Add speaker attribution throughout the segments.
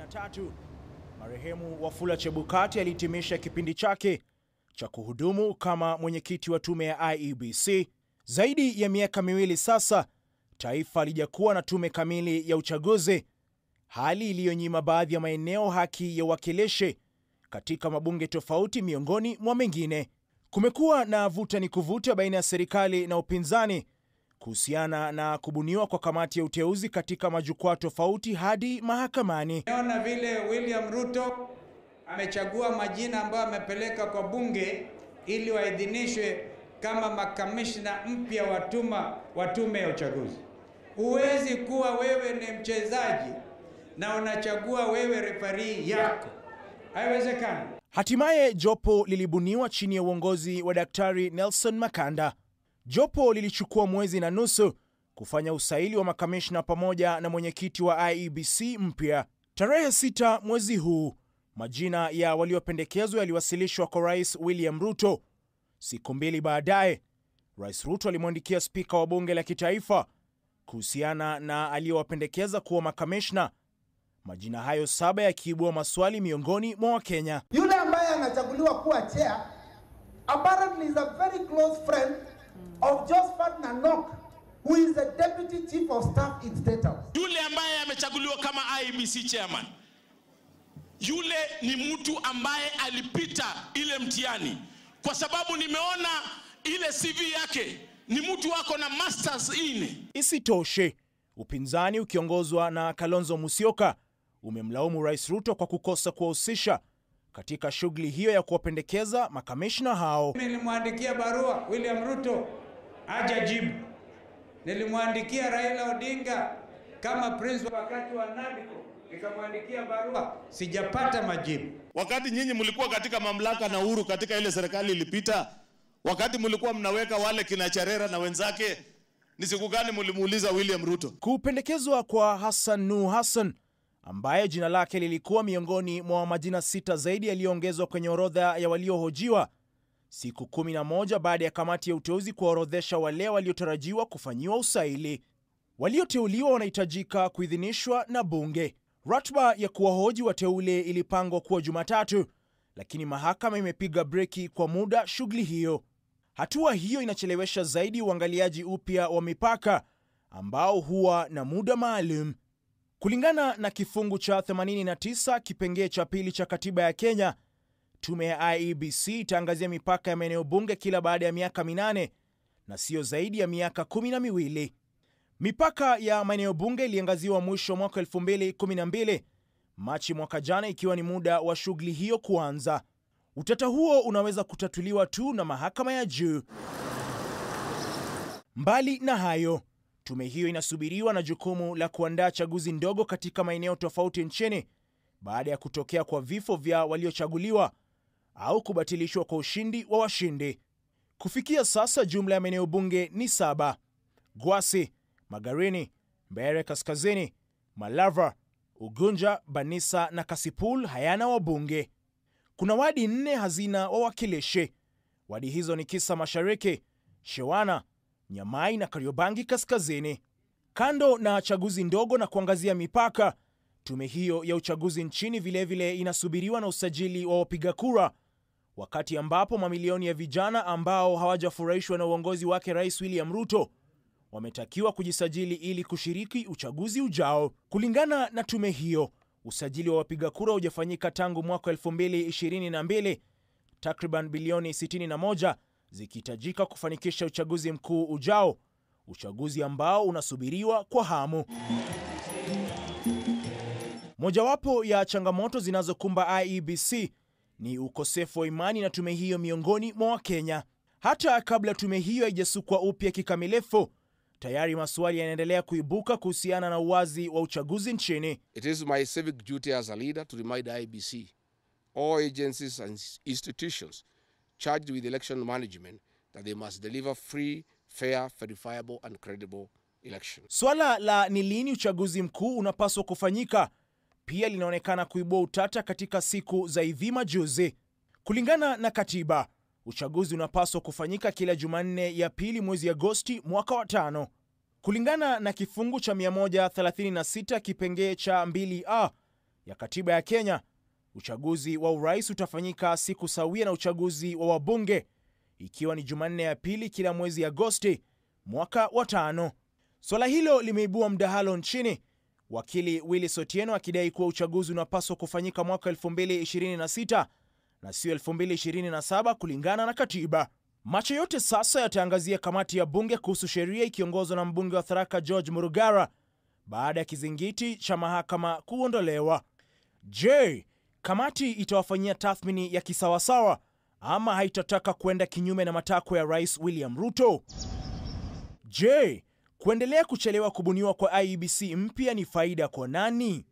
Speaker 1: 2023, marehemu Wafula Chebukati alihitimisha kipindi chake cha kuhudumu kama mwenyekiti wa tume ya IEBC. Zaidi ya miaka miwili sasa, taifa halijakuwa na tume kamili ya uchaguzi, hali iliyonyima baadhi ya maeneo haki ya uwakilishi katika mabunge tofauti miongoni mwa mengine. Kumekuwa na vuta ni kuvuta baina ya serikali na upinzani kuhusiana na kubuniwa kwa kamati ya uteuzi katika majukwaa tofauti hadi mahakamani.
Speaker 2: Naona vile William Ruto amechagua majina ambayo amepeleka kwa bunge ili waidhinishwe kama makamishna mpya wa tume ya uchaguzi. Huwezi kuwa wewe ni mchezaji na unachagua wewe refarii yako. Haiwezekani.
Speaker 1: Hatimaye jopo lilibuniwa chini ya uongozi wa Daktari Nelson Makanda. Jopo lilichukua mwezi na nusu kufanya usaili wa makamishna pamoja na mwenyekiti wa IEBC mpya. Tarehe 6 mwezi huu, majina ya waliopendekezwa yaliwasilishwa kwa Rais William Ruto. Siku mbili baadaye, Rais Ruto alimwandikia spika wa bunge la kitaifa kuhusiana na aliyowapendekeza kuwa makamishna. Majina hayo 7 yakiibua maswali miongoni mwa Wakenya.
Speaker 3: Yule ambaye anachaguliwa kuwa chair apparently is a very close friend of Josephat Nanok, who is the deputy chief of staff in State House.
Speaker 4: Yule ambaye amechaguliwa kama IEBC chairman, yule ni mtu ambaye alipita ile mtihani, kwa sababu nimeona ile CV yake ni mtu wako na masters in.
Speaker 1: Isitoshe, upinzani ukiongozwa na Kalonzo Musyoka umemlaumu Rais Ruto kwa kukosa kuwahusisha katika shughuli hiyo ya kuwapendekeza makamishna hao.
Speaker 2: Nilimwandikia barua William Ruto hajajibu. Nilimwandikia Raila Odinga kama prince wakati wa Nadco, nikamwandikia barua, sijapata majibu.
Speaker 5: Wakati nyinyi mlikuwa katika mamlaka na uhuru katika ile serikali ilipita, wakati mlikuwa mnaweka wale kina Cherera na wenzake, ni siku gani mlimuuliza William Ruto?
Speaker 1: Kupendekezwa kwa Hassan Nuhu Hassan, ambaye jina lake lilikuwa miongoni mwa majina 6 zaidi yaliyoongezwa kwenye orodha ya waliohojiwa, siku 11 baada ya kamati ya uteuzi kuorodhesha wale waliotarajiwa kufanyiwa usaili. Walioteuliwa wanahitajika kuidhinishwa na bunge. Ratiba ya kuwahoji wateule ilipangwa kuwa Jumatatu, lakini mahakama imepiga breki kwa muda shughuli hiyo. Hatua hiyo inachelewesha zaidi uangaliaji upya wa mipaka ambao huwa na muda maalum. Kulingana na kifungu cha 89 kipengee cha pili cha katiba ya Kenya, tume ya IEBC itaangazia mipaka ya maeneo bunge kila baada ya miaka 8 na sio zaidi ya miaka 12. Mipaka ya maeneo bunge iliangaziwa mwisho mwaka 2012, Machi mwaka jana ikiwa ni muda wa shughuli hiyo kuanza. Utata huo unaweza kutatuliwa tu na mahakama ya juu. Mbali na hayo, tume hiyo inasubiriwa na jukumu la kuandaa chaguzi ndogo katika maeneo tofauti nchini baada ya kutokea kwa vifo vya waliochaguliwa au kubatilishwa kwa ushindi wa washindi. Kufikia sasa jumla ya maeneo bunge ni 7: Gwasi, Magarini, Mbeere Kaskazini, Malava, Ugunja, Banisa na Kasipul hayana wabunge. Kuna wadi 4 hazina wawakilishi. Wadi hizo ni Kisa Mashariki, Shewana, Nyamai na Kariobangi Kaskazini. Kando na chaguzi ndogo na kuangazia mipaka, tume hiyo ya uchaguzi nchini vilevile inasubiriwa na usajili wa wapiga kura, wakati ambapo mamilioni ya vijana ambao hawajafurahishwa na uongozi wake Rais William Ruto wametakiwa kujisajili ili kushiriki uchaguzi ujao. Kulingana na tume hiyo, usajili wa wapiga kura hujafanyika tangu mwaka 2022, takriban bilioni 61 zikihitajika kufanikisha uchaguzi mkuu ujao, uchaguzi ambao unasubiriwa kwa hamu. Mojawapo ya changamoto zinazokumba IEBC ni ukosefu wa imani na tume hiyo miongoni mwa Wakenya. Hata kabla tume hiyo haijasukwa upya kikamilifu, tayari maswali yanaendelea kuibuka kuhusiana na uwazi wa uchaguzi nchini.
Speaker 6: It is my civic duty as a leader to remind IEBC, all agencies and institutions charged with election management that they must deliver free, fair, verifiable and credible elections.
Speaker 1: Swala la ni lini uchaguzi mkuu unapaswa kufanyika pia linaonekana kuibua utata katika siku za hivi majuzi. Kulingana na katiba, uchaguzi unapaswa kufanyika kila Jumanne ya pili mwezi Agosti mwaka wa 5. Kulingana na kifungu cha 136 kipengee cha 2A ya katiba ya Kenya, uchaguzi wa urais utafanyika siku sawia na uchaguzi wa wabunge, ikiwa ni Jumanne ya pili kila mwezi Agosti mwaka wa 5. Swala hilo limeibua mdahalo nchini, wakili Willis Otieno akidai kuwa uchaguzi unapaswa kufanyika mwaka 2026 na sio 2027 kulingana na katiba. Macho yote sasa yataangazia kamati ya bunge kuhusu sheria ikiongozwa na mbunge wa Tharaka George Murugara baada ya kizingiti cha mahakama kuondolewa. Je, kamati itawafanyia tathmini ya kisawasawa ama haitataka kwenda kinyume na matakwa ya Rais William Ruto? Je, kuendelea kuchelewa kubuniwa kwa IEBC mpya ni faida kwa nani?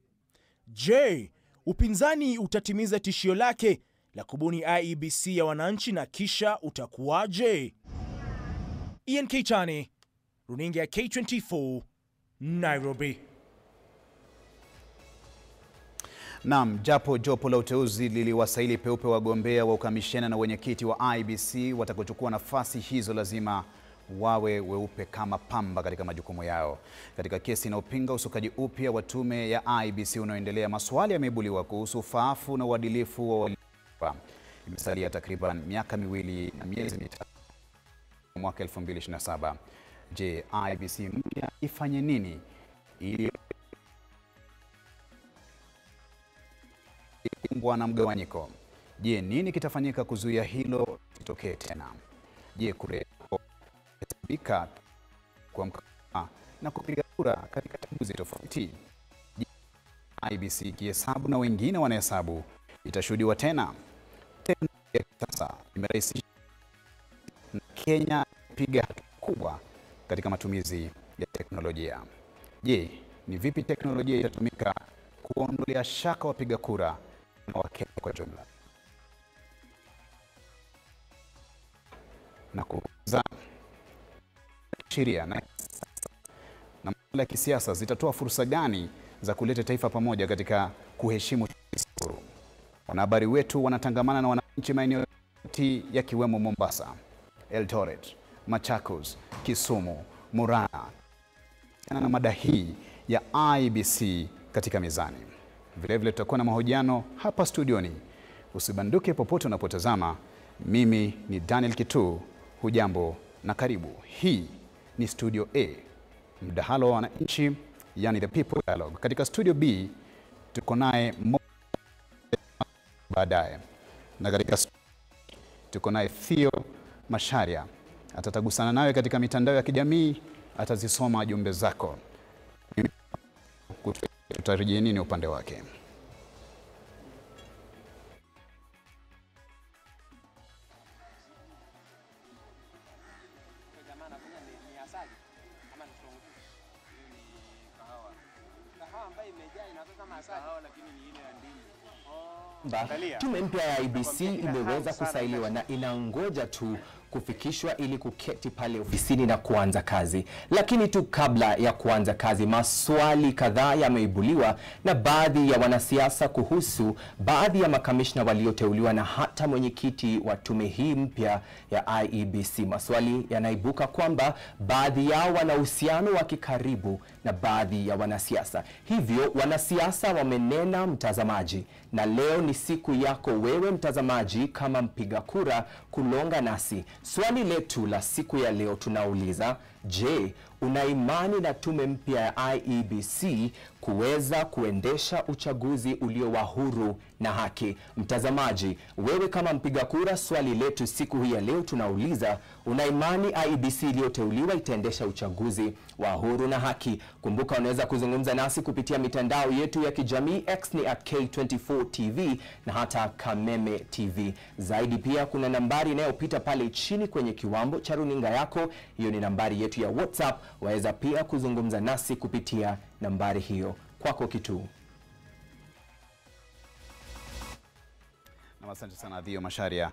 Speaker 1: Je, upinzani utatimiza tishio lake la kubuni IEBC ya wananchi na kisha utakuwaje? Ian Keitani, runinga ya K24, Nairobi.
Speaker 7: Naam, japo jopo la uteuzi liliwasaili peupe wagombea wa ukamishena na wenyekiti wa IEBC watakaochukua nafasi hizo lazima wawe weupe kama pamba katika majukumu yao. Katika kesi inayopinga usukaji upya wa tume ya IEBC unaoendelea, maswali yameibuliwa kuhusu ufaafu na uadilifu wa walipa. Imesalia takriban miaka 2 na miezi 3 mwaka 2027. Je, IEBC mpya ifanye nini ili kukumbwa na mgawanyiko? Je, nini kitafanyika kuzuia hilo litokee tena? Je, kurejea kwa na kupiga kura katika chaguzi tofauti? Je, IEBC ikihesabu na wengine wanahesabu itashuhudiwa tena? Teknolojia ya kisasa imerahisisha na Kenya piga hatua kubwa katika matumizi ya teknolojia. Je, ni vipi teknolojia itatumika kuondolea shaka wapiga kura na Wakenya kwa jumla na kuuza sheria na masuala ya kisiasa zitatoa fursa gani za kuleta taifa pamoja katika kuheshimu huru? Wanahabari wetu wanatangamana na wananchi maeneo yakiwemo Mombasa, Eldoret, Machakos, Kisumu, Murang'a na mada hii ya IEBC katika mizani. Vilevile tutakuwa na mahojiano hapa studioni. Usibanduke popote unapotazama. Mimi ni Daniel Kitu, hujambo na karibu. Hii ni Studio A, mdahalo wa wananchi, yani the People Dialogue. Katika Studio B tuko naye baadaye, na katika tuko naye Theo Macharia, atatagusana nawe katika mitandao ya kijamii, atazisoma jumbe zako. Tutarejea nini upande wake?
Speaker 8: Tume mpya ya IEBC imeweza kusailiwa na inangoja tu kufikishwa ili kuketi pale ofisini na kuanza kazi. Lakini tu kabla ya kuanza kazi, maswali kadhaa yameibuliwa na baadhi ya wanasiasa kuhusu baadhi ya makamishna walioteuliwa na hata mwenyekiti wa tume hii mpya ya IEBC. Maswali yanaibuka kwamba baadhi yao wana uhusiano wa kikaribu na baadhi ya wanasiasa. Hivyo wanasiasa wamenena, mtazamaji, na leo ni siku yako wewe mtazamaji kama mpiga kura kulonga nasi. Swali letu la siku ya leo tunauliza, je, una imani na tume mpya ya IEBC kuweza kuendesha uchaguzi ulio wa huru na haki? Mtazamaji, wewe kama mpiga kura, swali letu siku hii ya leo tunauliza, una imani IEBC iliyoteuliwa itaendesha uchaguzi wa huru na haki? Kumbuka unaweza kuzungumza nasi kupitia mitandao yetu ya kijamii. X ni @K24TV na hata Kameme TV. Zaidi pia kuna nambari inayopita pale chini kwenye kiwambo cha runinga yako. Hiyo ni nambari yetu ya WhatsApp. Waweza pia kuzungumza nasi kupitia nambari hiyo. Kwako Kitu.
Speaker 7: Na asante sana Theo Macharia,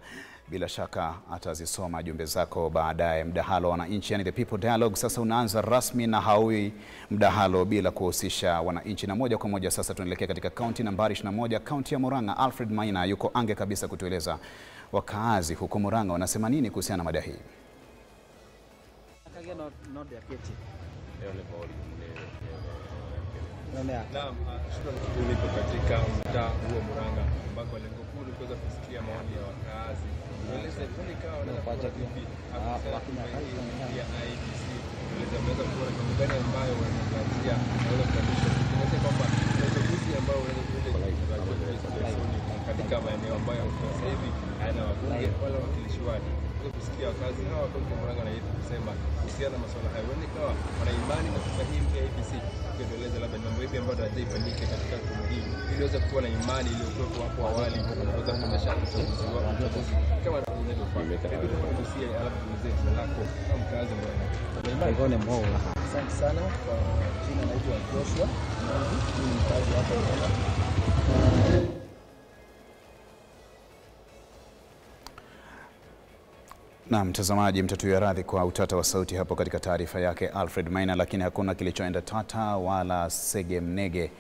Speaker 7: bila shaka atazisoma jumbe zako baadaye. Mdahalo wa wananchi, yani the People Dialogue, sasa unaanza rasmi na haui mdahalo bila kuhusisha wananchi. Na moja kwa moja sasa tunaelekea katika kaunti nambari 21, kaunti ya Murang'a. Alfred Maina yuko ange kabisa kutueleza wakaazi huko Murang'a wanasema nini kuhusiana na mada hii.
Speaker 9: Naam, shukrani. Nipo katika mtaa huo Murang'a ambako lengo kuu ni kuweza kusikia maoni ya wakazi. Tueleze kwani kama wanaweza vipi ya IEBC, tueleze wanaweza kuona mambo gani ambayo wanatarajia wanaweza kukamilisha. Tueleze kwamba kuna uchaguzi ambao unaweza kuleta katika maeneo ambayo sasa hivi hayana wabunge wala wawakilishi wadi. Kusikia wakazi hawa wa kaunti ya Murang'a na yetu kusema kuhusiana na masuala hayo, huenda ikawa wana imani na tume hii mpya IEBC. Tueleze labda ni mambo yapi ambayo tarajia ifanyike katika tume hii ili iweze kuwa na imani iliyokuwepo hapo awali kuweza kuendesha uchaguzi wao uchaguzi kama unavyofaa. Hebu tugusie, alafu tueleze jina lako kama mkazi wa Murang'a.
Speaker 10: Asante sana kwa jina, naitwa Joshua Mwangi, mimi ni mkazi wa hapa Murang'a.
Speaker 7: Na mtazamaji, mtatuia radhi kwa utata wa sauti hapo katika taarifa yake Alfred Maina, lakini hakuna kilichoenda tata wala segemnege.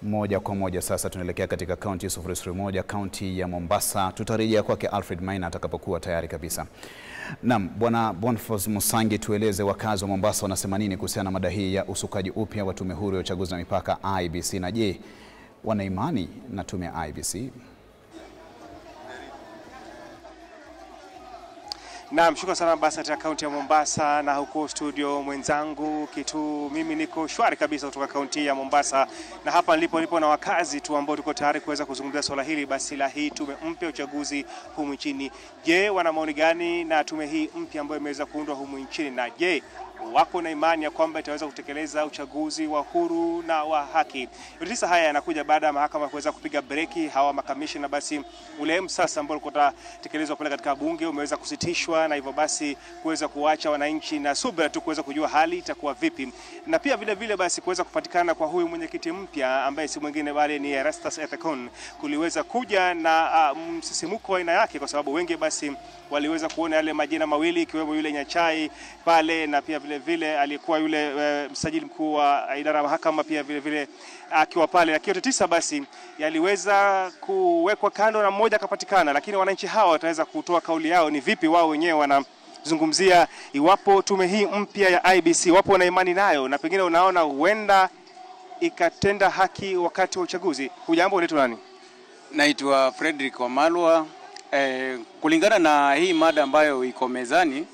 Speaker 7: Moja kwa moja sasa tunaelekea katika kaunti 001, kaunti ya Mombasa. Tutarejea kwake Alfred Maina atakapokuwa tayari kabisa. Naam, Bwana Boniface Musangi, tueleze wakazi wa Mombasa wanasema nini kuhusiana na mada hii ya usukaji upya wa Tume Huru ya Uchaguzi na Mipaka IEBC, na je, wana imani na tume ya IEBC?
Speaker 11: Naam, shukrani sana basi katika kaunti ya Mombasa na huko studio mwenzangu Kitu, mimi niko shwari kabisa kutoka kaunti ya Mombasa, na hapa nilipo na wakazi tu ambao tuko tayari kuweza kuzungumzia swala hili basi la hii tume mpya uchaguzi humu nchini. Je, wana maoni gani na tume hii mpya ambayo imeweza kuundwa humu nchini, na je wako na imani ya kwamba itaweza kutekeleza uchaguzi wa huru na wa haki? Yote haya yanakuja baada ya mahakama kuweza kupiga breki hawa makamishna, basi ule msasa ambao ulikuwa utatekelezwa pale katika bunge umeweza kusitishwa, na hivyo basi kuweza kuacha wananchi na subira tu kuweza kujua hali itakuwa vipi, na pia vile vile basi kuweza kupatikana kwa huyu mwenyekiti mpya ambaye si mwingine bali ni Erastus Ethekon kuliweza kuja na msisimuko wa aina yake, kwa sababu wengi basi waliweza kuona yale majina mawili ikiwemo yule Nyachai pale na pia vile vile alikuwa yule msajili mkuu wa idara ya mahakama pia vile vile akiwa pale. Lakini yote tisa basi yaliweza kuwekwa kando na mmoja akapatikana, lakini wananchi hawa wataweza kutoa kauli yao ni vipi wao wenyewe wanazungumzia iwapo tume hii mpya ya IEBC wapo na imani nayo, na pengine unaona huenda ikatenda haki wakati wa uchaguzi. Hujambo, unaitwa nani?
Speaker 12: Naitwa Frederick Wamalwa. Kulingana na hii mada ambayo iko mezani,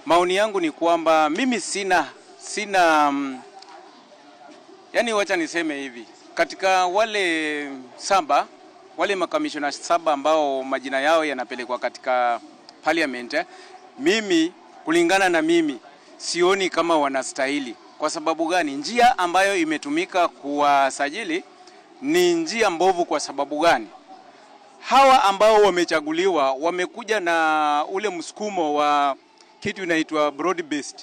Speaker 12: maoni yangu ni kwamba mimi sina yani, wacha niseme hivi, katika wale saba, wale makamishona saba ambao majina yao yanapelekwa katika parliament, mimi kulingana na mimi sioni kama wanastahili. Kwa sababu gani? Njia ambayo imetumika kuwasajili ni njia mbovu. Kwa sababu gani? Hawa ambao wamechaguliwa wamekuja na ule msukumo wa kitu inaitwa broad based,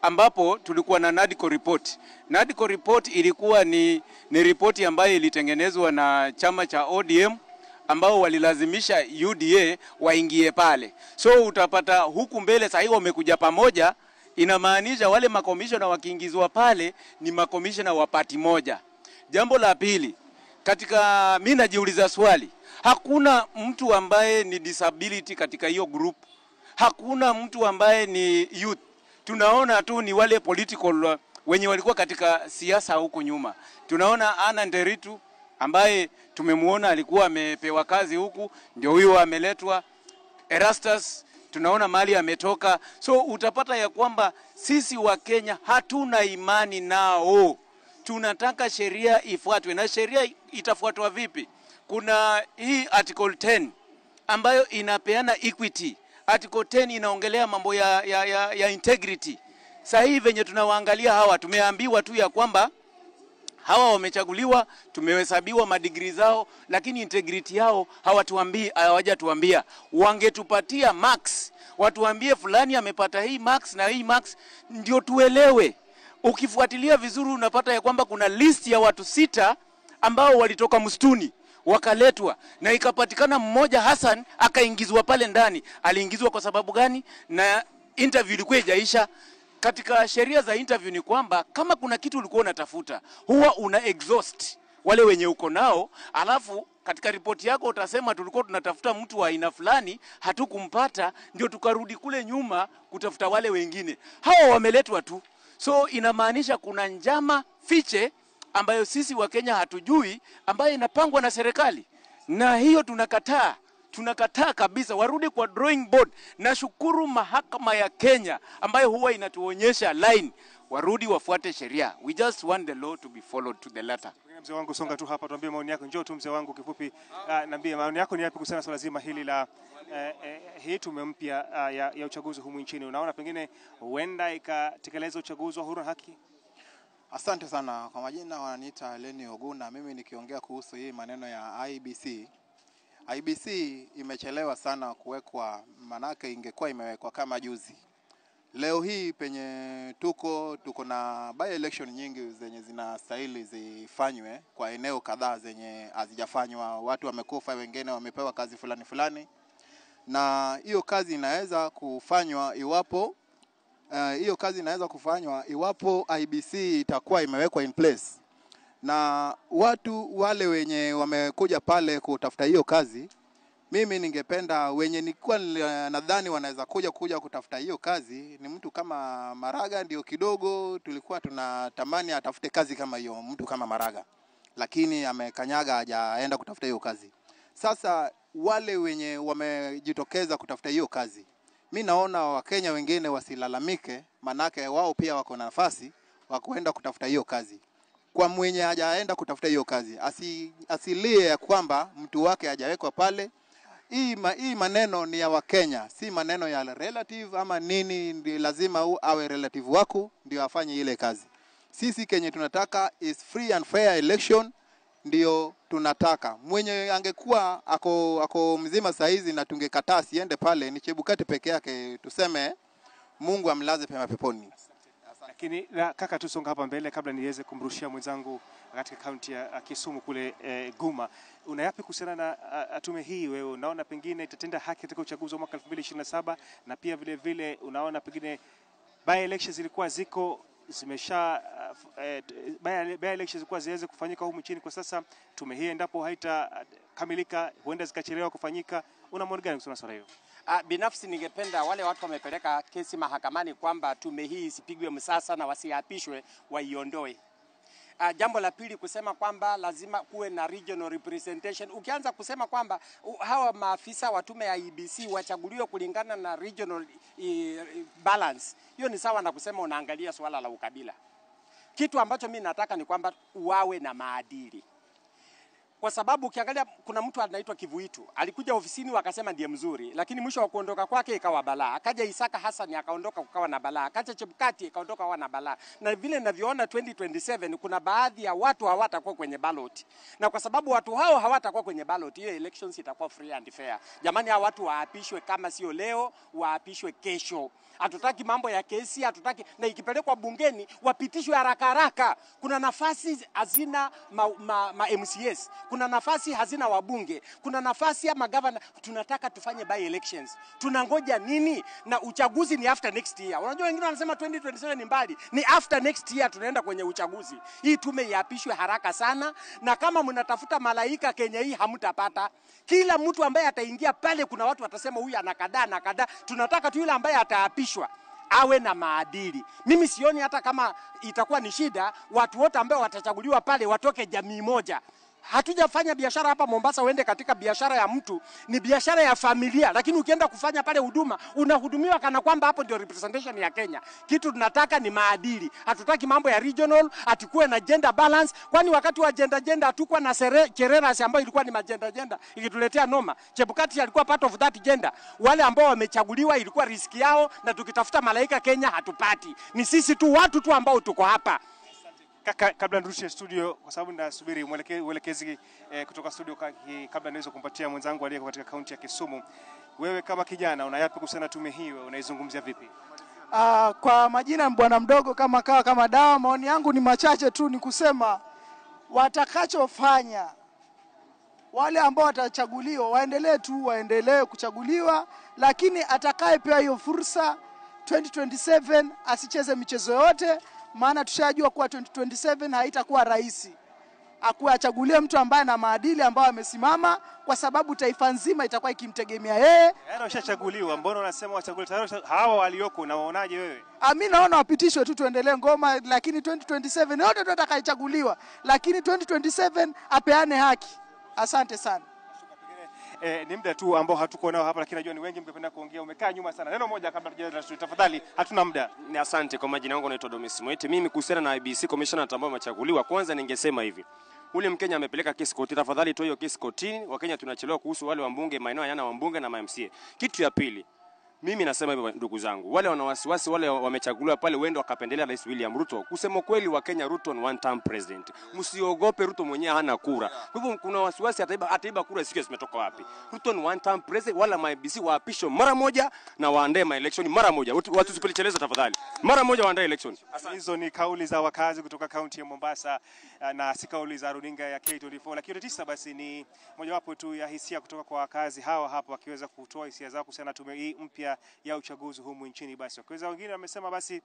Speaker 12: ambapo tulikuwa na NADCO report. NADCO report ilikuwa ni ripoti ambayo ilitengenezwa na chama cha ODM ambao walilazimisha UDA waingie pale. So utapata huku mbele sasa hivi wamekuja pamoja, inamaanisha wale makomishona wakiingizwa pale ni makomishona wa pati moja. Jambo la pili, katika mimi najiuliza swali, hakuna mtu ambaye ni disability katika hiyo group. Hakuna mtu ambaye ni youth. Tunaona tu ni wale political wenye walikuwa katika siasa huko nyuma. Tunaona Anna Nderitu ambaye tumemuona alikuwa amepewa kazi huku, ndio huyo ameletwa. Erastus tunaona mali ametoka. So utapata ya kwamba sisi wa Kenya hatuna imani nao. Tunataka sheria ifuatwe, na sheria itafuatwa vipi? Kuna hii article 10 ambayo inapeana equity. Article 10 inaongelea mambo ya integrity. Sasa hivi venye tunawaangalia hawa, tumeambiwa tu ya kwamba hawa wamechaguliwa, tumehesabiwa madigri zao, lakini integrity yao hawatuambii, hawajatuambia. Wangetupatia marks, watuambie fulani amepata hii marks na hii marks, ndio tuelewe. Ukifuatilia vizuri unapata ya kwamba kuna list ya watu 6 ambao walitoka msituni wakaletwa, na ikapatikana mmoja Hassan akaingizwa pale ndani. Aliingizwa kwa sababu gani? Na interview ilikuwa haijaisha. Katika sheria za interview ni kwamba kama kuna kitu ulikuwa unatafuta, huwa una exhaust wale wenye uko nao, alafu katika ripoti yako utasema tulikuwa tunatafuta mtu wa aina fulani, hatukumpata, ndio tukarudi kule nyuma kutafuta wale wengine. Hawa wameletwa tu. So inamaanisha kuna njama fiche ambayo sisi wa Kenya hatujui, ambayo inapangwa na serikali, na hiyo tunakataa. Tunakataa kabisa, warudi kwa drawing board. Nashukuru mahakama ya Kenya ambayo huwa inatuonyesha line, warudi wafuate sheria. We just want the law to be followed to the letter.
Speaker 11: Mzee wangu songa tu hapa, tuambie maoni yako. Njoo tu mzee wangu kifupi, niambie maoni yako ni yapi kuhusiana swala zima hili la hii tume mpya ya uchaguzi humu nchini. Unaona pengine huenda ikatekeleza uchaguzi wa huru na haki?
Speaker 13: Asante sana. Kwa majina wananiita Leni Oguna. Mimi nikiongea kuhusu hii maneno ya IEBC. IEBC imechelewa sana kuwekwa, manake ingekuwa imewekwa kama juzi. Leo hii penye tuko na by election nyingi zenye zinastahili zifanywe kwa eneo kadhaa zenye hazijafanywa. Watu wamekufa, wengine wamepewa kazi fulani fulani. Na hiyo kazi inaweza kufanywa iwapo IEBC itakuwa imewekwa in place. Na watu wale wenye wamekuja pale kutafuta hiyo kazi, mimi ningependa wenye nilikuwa nadhani wanaweza kuja kutafuta hiyo kazi ni mtu kama Maraga. Ndio kidogo tulikuwa tunatamani atafute kazi kama hiyo, mtu kama Maraga, lakini amekanyaga, hajaenda kutafuta hiyo kazi. Sasa wale wenye wamejitokeza kutafuta hiyo kazi, mimi naona Wakenya wengine wasilalamike, manake wao pia wako na nafasi wa kuenda kutafuta hiyo kazi. Kwa mwenye hajaenda kutafuta hiyo kazi, asilie ya kwamba mtu wake hajawekwa pale. Hii maneno ni ya Wakenya, si maneno ya relative ama nini. Ndi lazima awe relative wako ndio afanye ile kazi. Sisi Kenya tunataka is free and fair election, ndio tunataka. Mwenye angekuwa ako mzima saizi na tungekataa siende pale, ni Chebukati peke yake, tuseme Mungu amlaze pema peponi.
Speaker 11: Lakini kaka, tusonga hapa mbele kabla niweze kumrushia mwenzangu katika kaunti ya Kisumu kule Guma. Una yapi kuhusiana na tume hii? Wewe unaona pengine itatenda haki katika uchaguzi wa mwaka 2027, na pia vile vile unaona pengine by elections zilikuwa ziko zimesha by elections zilikuwa ziweze kufanyika humu nchini kwa sasa, tume hii endapo haitakamilika huenda zikachelewa kufanyika. Una maoni gani kuhusiana na swala hilo?
Speaker 14: Binafsi ningependa wale watu wamepeleka kesi mahakamani kwamba tume hii isipigwe msasa na wasiapishwe, waiondoe. Jambo la pili kusema kwamba lazima kuwe na regional representation. Ukianza kusema kwamba hawa maafisa wa tume ya IEBC wachaguliwe kulingana na regional balance, hiyo ni sawa na kusema unaangalia swala la ukabila. Kitu ambacho mimi nataka ni kwamba wawe na maadili. Kwa sababu ukiangalia kuna mtu anaitwa Kivuitu, alikuja ofisini wakasema ndiye mzuri, lakini mwisho wa kuondoka kwake ikawa balaa. Akaja Isaka Hassan akaondoka kukawa na balaa. Akaja Chebukati ikaondoka kukawa na balaa. Na vile ninavyoona 2027 kuna baadhi ya watu hawatakuwa kwenye ballot. Na kwa sababu watu hao hawatakuwa kwenye ballot, hiyo elections itakuwa free and fair. Jamani, hao watu waapishwe, kama sio leo waapishwe kesho. Hatutaki mambo ya kesi, hatutaki, na ikipelekwa bungeni wapitishwe haraka haraka. Kuna nafasi hazina ma MCS, kuna nafasi hazina wabunge, kuna nafasi ya magavana. Tunataka tufanye by elections. Tunangoja nini? Na uchaguzi ni after next year. Unajua wengine wanasema 2027 ni mbali, ni after next year tunaenda kwenye uchaguzi. Hii tume iapishwe haraka sana, na kama mnatafuta malaika Kenya hii hamtapata. Kila mtu ambaye ataingia pale kuna watu watasema huyu anakadaa na kadaa. Tunataka tu yule ambaye ataapishwa awe na maadili. Mimi sioni hata kama itakuwa ni shida watu wote ambao watachaguliwa pale watoke jamii moja. Hatujafanya biashara hapa Mombasa, uende katika biashara ya mtu, ni biashara ya familia, lakini ukienda kufanya pale huduma unahudumiwa kana kwamba hapo ndio representation ya Kenya. Kitu tunataka ni maadili. Hatutaki mambo ya regional, atikuwe na gender balance, kwani wakati wa gender hatukuwa na Chereras ambayo ilikuwa ni magender gender ikituletea noma. Chebukati alikuwa part of that gender. Wale ambao wamechaguliwa ilikuwa riski yao, na tukitafuta malaika Kenya hatupati. Ni sisi tu watu tu ambao tuko hapa.
Speaker 11: Kaka, kabla nirushe studio kwa sababu ninasubiri mwelekezi kutoka studio kabla niweze kumpatia mwenzangu aliyeko katika kaunti ya Kisumu. Wewe kama kijana una yapi kuhusiana na tume hii, unaizungumzia vipi?
Speaker 15: Kwa majina bwana mdogo kama kawa kama dawa, maoni yangu ni machache tu, ni kusema watakachofanya wale ambao watachaguliwa waendelee kuchaguliwa, lakini atakayepewa hiyo fursa 2027 asicheze michezo yote, maana tushajua kuwa 2027 haitakuwa rahisi. akuwe achagulie mtu ambaye ana maadili, ambaye amesimama, kwa sababu taifa nzima itakuwa ikimtegemea yeye.
Speaker 11: Tayari washachaguliwa, mbona unasema wachaguliwe? Tayari hawa walioko unawaonaje wewe?
Speaker 15: Mimi naona wapitishwe tu tuendelee ngoma, lakini 2027 yote tu atakayechaguliwa, lakini 2027 apeane haki. Asante sana.
Speaker 11: Ni muda tu ambao hatuko nao hapa, lakini najua ni wengi mngependa kuongea. Umekaa nyuma sana. Neno moja kabla tujaanza studio, tafadhali, hatuna muda.
Speaker 16: Ni asante. Kwa majina yangu naitwa Domis Mwete. Mimi kuhusiana na IEBC commissioner ambao amechaguliwa, kwanza ningesema hivi. Ule Mkenya amepeleka kesi kotini, tafadhali toa hiyo kesi kotini. Wakenya tunachelewa kuhusu wale wabunge maeneo hayana wabunge na MCA. Kitu ya pili, mimi nasema hivi ndugu zangu, wale wana wasiwasi wale wamechaguliwa pale wendo wakapendelea Rais William Ruto. Kusema kweli wa Kenya, Ruto ni one term president. Msiogope, Ruto mwenyewe hana kura. Kwa hivyo kuna wasiwasi ataiba kura siku zimetoka wapi? Ruto ni one term president, wala IEBC waapishwe mara moja na waandae ma election mara moja. Watu wasipeleleze tafadhali. Mara moja waandae election.
Speaker 11: Hizo ni kauli za wakazi kutoka kaunti ya Mombasa na si kauli za runinga ya K24. Lakini tisa basi ni mojawapo tu ya hisia kutoka kwa wakazi hawa hapa wakiweza kutoa hisia zao kuhusiana na tume hii mpya ya uchaguzi humu nchini. Basi wakiweza wengine wamesema basi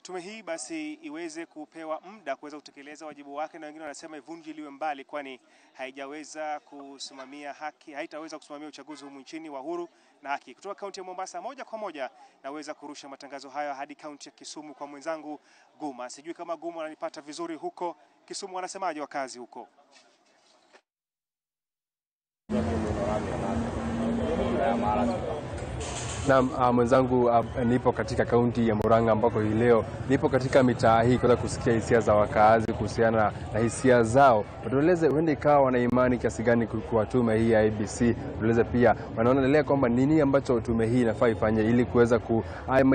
Speaker 11: tume hii basi iweze kupewa muda kuweza kutekeleza wajibu wake, na wengine wanasema ivunjiliwe mbali kwani haijaweza kusimamia haki, haitaweza kusimamia uchaguzi humu nchini wa huru na haki. Kutoka kaunti ya Mombasa moja kwa moja naweza kurusha matangazo hayo hadi kaunti ya Kisumu kwa mwenzangu Guma. Sijui kama Guma ananipata vizuri huko Kisumu, wanasemaje wakazi huko?
Speaker 9: Naam, mwenzangu, nipo katika kaunti ya Murang'a ambako hii leo nipo katika mitaa hii kuweza kusikia hisia za wakaazi kuhusiana na hisia zao. Watueleze huenda ikawa wana imani kiasi gani kwa tume hii ya IEBC. Tueleze pia wanaonelea kwamba nini ambacho tume hii inafaa ifanye ili kuweza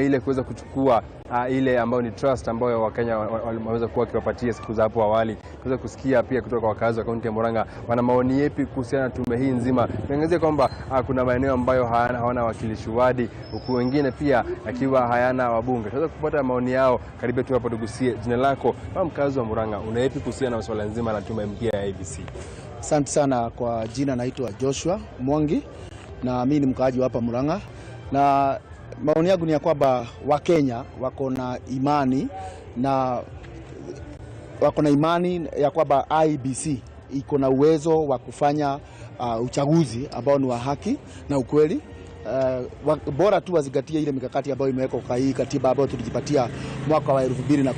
Speaker 9: ile kuweza kuchukua ile ambayo ni trust ambayo Wakenya wameweza kuwa wakiwapatia siku za hapo awali. Tuweza kusikia pia kutoka kwa wakazi wa kaunti ya Murang'a wana maoni yapi kuhusiana na tume hii nzima. Tuangazie kwamba kuna maeneo ambayo hawana wakilishi wadi, huku wengine pia akiwa hayana wabunge. Tunaweza kupata maoni yao. Karibu tu hapo tugusie jina lako kama mkazi wa Murang'a, una yapi kuhusiana na swala nzima la tume mpya ya IEBC?
Speaker 10: Asante sana. Kwa jina naitwa Joshua Mwangi na mimi ni mkaaji wa hapa Murang'a, na maoni yangu ni ya kwamba Wakenya wako na imani na wako na imani ya kwamba IEBC iko na uwezo wa kufanya uchaguzi ambao ni wa haki na ukweli. Bora tu wazingatie ile mikakati ambayo imewekwa kwa hii katiba ambayo tulijipatia mwaka wa 2010.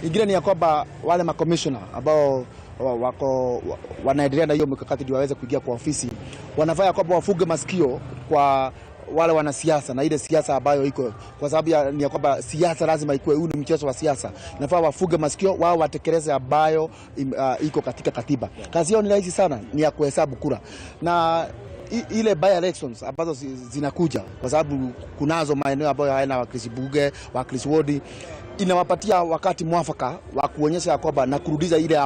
Speaker 10: Ingine ni ya kwamba wale makomishona ambao wako wanaendelea na hiyo mikakati ndio waweze kuingia kwa ofisi, wanafaa kwamba wafuge masikio kwa wale wanasiasa na ile siasa ambayo iko, kwa sababu ni ya kwamba siasa lazima ikuwe, huu ni mchezo wa siasa. Inafaa wafuge masikio wao watekeleze ambayo iko katika katiba. Kazi yao ni rahisi sana, ni ya kuhesabu kura na ile by elections ambazo zinakuja, kwa sababu kunazo maeneo ambayo hayana wakilishi bunge, wakilishi wodi, inawapatia wakati mwafaka wa kuonyesha kwamba na kurudisha ile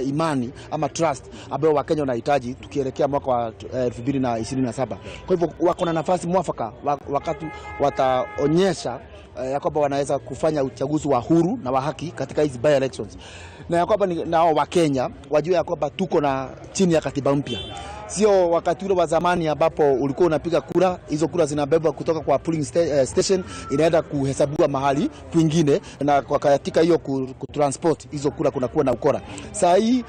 Speaker 10: imani ama trust ambayo Wakenya wanahitaji tukielekea mwaka wa 2027. Kwa hivyo wako na nafasi mwafaka wakati wataonyesha ya kwamba wanaweza kufanya uchaguzi wa huru na wa haki katika hizi by elections, na ya kwamba nao Wakenya wajue ya kwamba tuko na chini ya katiba mpya. Sio wakati ule wa zamani ambapo ulikuwa unapiga kura, hizo kura zinabebwa kutoka kwa polling station inaenda kuhesabiwa mahali kwingine, na kwa katika hiyo kutransport hizo kura kunakuwa na ukora. Saa hii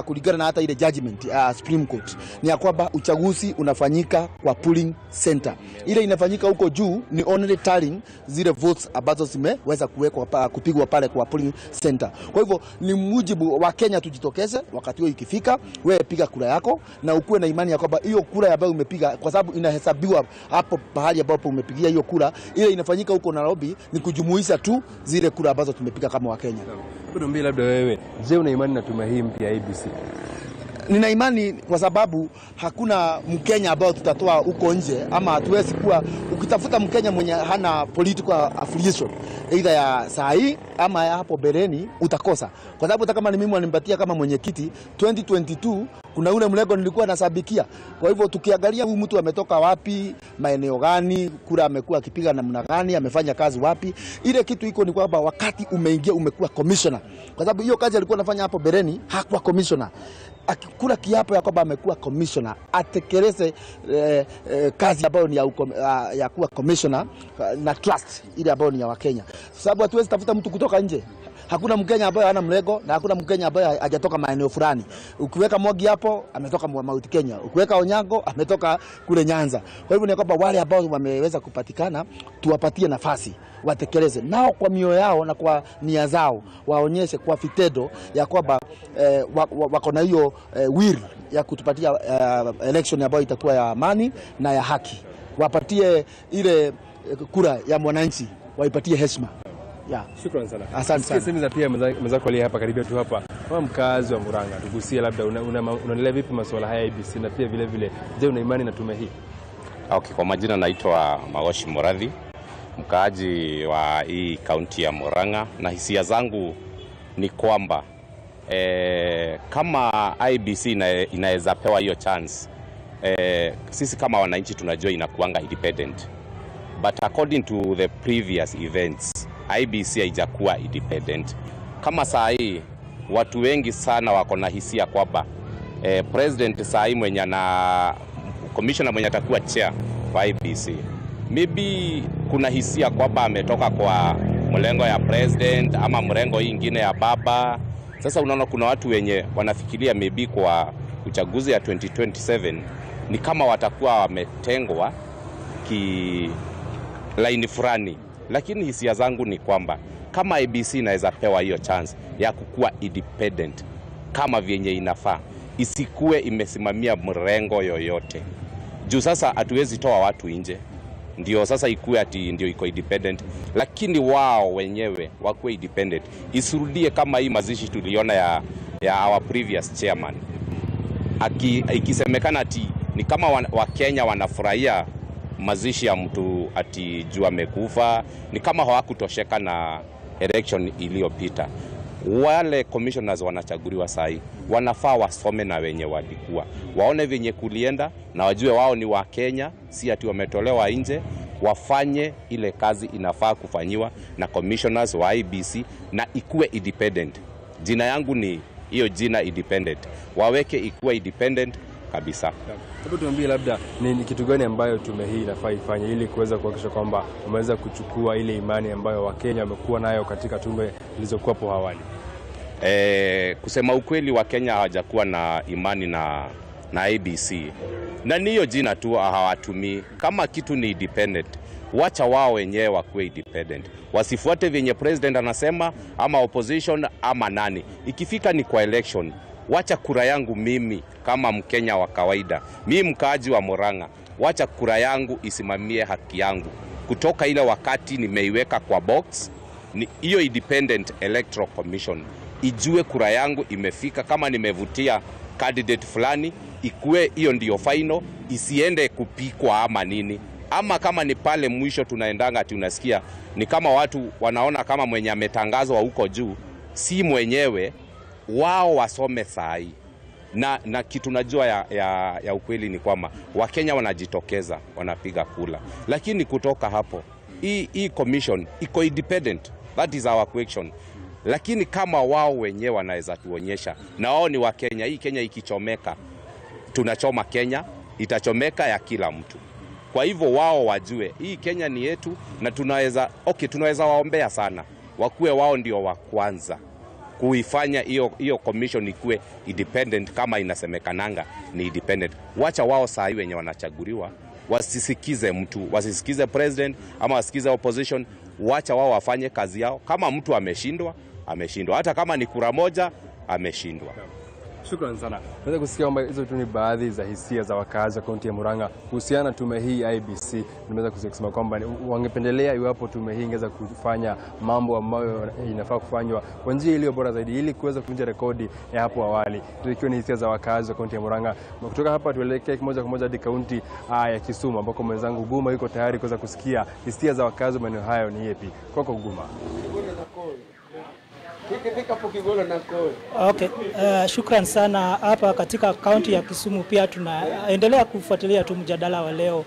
Speaker 10: kulingana na hata ile judgment Supreme Court ni ya kwamba uchaguzi unafanyika kwa polling center. Ile inafanyika huko juu ni only tallying zile votes ambazo zimeweza kuwekwa kupigwa pale kwa polling center. Kwa hivyo ni mujibu wa Kenya tujitokeze wakati huo ikifika, wewe piga kura yako na ukuwe na imani ya kwamba hiyo kura ambayo umepiga, kwa sababu inahesabiwa hapo pahali ambapo umepigia hiyo kura, ile inafanyika huko Nairobi ni kujumuisha tu zile kura ambazo tumepiga kama Wakenya.
Speaker 9: Hebu labda wewe, je, una imani na tume hii mpya ya IEBC?
Speaker 10: Nina imani kwa sababu hakuna Mkenya ambao tutatoa huko nje, ama hatuwezi kuwa, ukitafuta Mkenya mwenye hana political affiliation either ya saa hii ama ya hapo beleni utakosa. Kwa sababu hata kama ni mimi wanipatia kama mwenyekiti 2022 kuna ule mlengo nilikuwa nasabikia. Kwa hivyo tukiangalia huyu mtu ametoka wapi, maeneo gani, kura amekuwa akipiga namna gani, amefanya kazi wapi, ile kitu iko ni kwamba wakati umeingia umekuwa commissioner. Kwa sababu hiyo kazi alikuwa anafanya hapo beleni hakuwa commissioner. Akikula kiapo ya kwamba amekuwa commissioner, atekeleze kazi ambayo ni ya kuwa commissioner na trust ile ambayo ni ya Wakenya. Sababu hatuwezi tafuta mtu kutoka nje. Hakuna Mkenya ambaye hana mlengo na hakuna Mkenya ambaye hajatoka maeneo fulani. Ukiweka Mwangi hapo ametoka Mount Kenya, ukiweka Onyango ametoka kule Nyanza. Kwa hivyo ni kwamba wale ambao wameweza kupatikana tuwapatie nafasi watekeleze nao kwa mioyo yao na kwa nia zao, waonyeshe kwa vitendo ya kwamba wako na hiyo will ya kutupatia election ambayo itakuwa ya amani na ya haki. Wapatie ile kura ya mwananchi, waipatie heshima. Yeah.
Speaker 9: Shukrani sana.
Speaker 10: Asante sana.
Speaker 9: Sisi pia mwenzako aliye hapa karibia tu hapa kama mkazi wa Murang'a, tugusie labda unaendelea vipi masuala haya IEBC na pia vile vile je, una imani na tume hii?
Speaker 17: Okay, kwa majina naitwa Maoshi Moradhi, mkaaji wa hii kaunti ya Murang'a, na hisia zangu ni kwamba kama IEBC inaweza pewa hiyo chance, sisi kama wananchi tunajua inakuanga independent, but according to the previous events IEBC haijakuwa independent. Kama saa hii watu wengi sana wako na hisia kwamba president saa hii mwenye na commissioner mwenye atakuwa chair wa IEBC, maybe kuna hisia kwamba ametoka kwa mlengo ya president ama mrengo hii ingine ya baba. Sasa unaona kuna watu wenye wanafikiria maybe kwa uchaguzi ya 2027 ni kama watakuwa wametengwa ki laini fulani. Lakini hisia zangu ni kwamba kama IEBC inaweza pewa hiyo chance ya kukua independent kama vyenye inafaa, isikue imesimamia mrengo yoyote. Juu sasa hatuwezi toa watu nje ndio sasa ikue ati ndio iko independent, lakini wao wenyewe wakuwe independent. Isirudie kama hii mazishi tuliona ya our previous chairman, ikisemekana ati ni kama Wakenya wanafurahia mazishi ya mtu ati juu amekufa, ni kama hawakutosheka na election iliyopita. Wale commissioners wanachaguliwa sahi wanafaa wasome na wenye walikuwa, waone venye kulienda na wajue wao ni wa Kenya, si ati wametolewa nje. Wafanye ile kazi inafaa kufanyiwa na commissioners wa IEBC na ikue independent. Jina yangu ni hiyo jina independent, waweke ikuwe independent kabisa.
Speaker 9: Hebu tuambie labda ni kitu gani ambayo tume hii inafaa ifanye ili kuweza kuhakikisha kwamba wameweza kuchukua ile imani ambayo Wakenya wamekuwa nayo katika tume zilizokuwa hapo awali?
Speaker 17: Kusema ukweli, Wakenya hawajakuwa na imani na IEBC, na ni hiyo jina tu hawatumii. Kama kitu ni independent, wacha wao wenyewe wakuwe independent, wasifuate vyenye president anasema ama opposition ama nani. Ikifika ni kwa election, wacha kura yangu mimi kama Mkenya wa kawaida, mimi mkaaji wa Murang'a, wacha kura yangu isimamie haki yangu kutoka ile wakati nimeiweka kwa box. Ni hiyo Independent Electoral Commission ijue kura yangu imefika, kama nimevutia candidate fulani, ikue hiyo ndio final, isiende kupikwa ama nini. Ama kama ni pale mwisho tunaendanga ati unasikia ni kama watu wanaona kama mwenye ametangazwa huko juu si mwenyewe, wao wasome sahi. Na kitu najua ya ukweli ni kwamba Wakenya wanajitokeza wanapiga kula, lakini kutoka hapo hii commission iko independent, that is our question. Lakini kama wao wenyewe wanaweza tuonyesha na wao ni Wakenya, hii Kenya ikichomeka tunachoma Kenya, itachomeka ya kila mtu. Kwa hivyo wao wajue hii Kenya ni yetu, na tunaweza tunaweza waombea sana wakuwe wao ndio wa kwanza kuifanya hiyo commission ikuwe independent kama inasemekananga ni independent. Wacha wao saa hii wenye wanachaguliwa wasisikize mtu, wasisikize president ama wasikize opposition. Wacha wao wafanye kazi yao. Kama mtu ameshindwa, ameshindwa, hata kama ni kura moja ameshindwa.
Speaker 9: Shukrani sana. Naweza kusikia kwamba hizo tu ni baadhi za hisia za wakazi wa kaunti ya Murang'a kuhusiana na tume hii IEBC. Nimeweza kusema kwamba wangependelea iwapo tume hii ingeweza kufanya mambo ambayo inafaa kufanywa kwa njia iliyo bora zaidi ili kuweza kuvunja rekodi ya hapo awali. Ikiwa ni hisia za wakazi wa kaunti ya Murang'a. Kutoka hapa tuelekee moja kwa moja hadi kaunti ya Kisumu ambako mwenzangu Guma yuko tayari kuweza kusikia hisia za wakazi wa maeneo hayo ni yepi. Kwako Guma.
Speaker 18: Okay, shukran sana. Hapa katika kaunti ya Kisumu pia tunaendelea kufuatilia tu mjadala wa leo,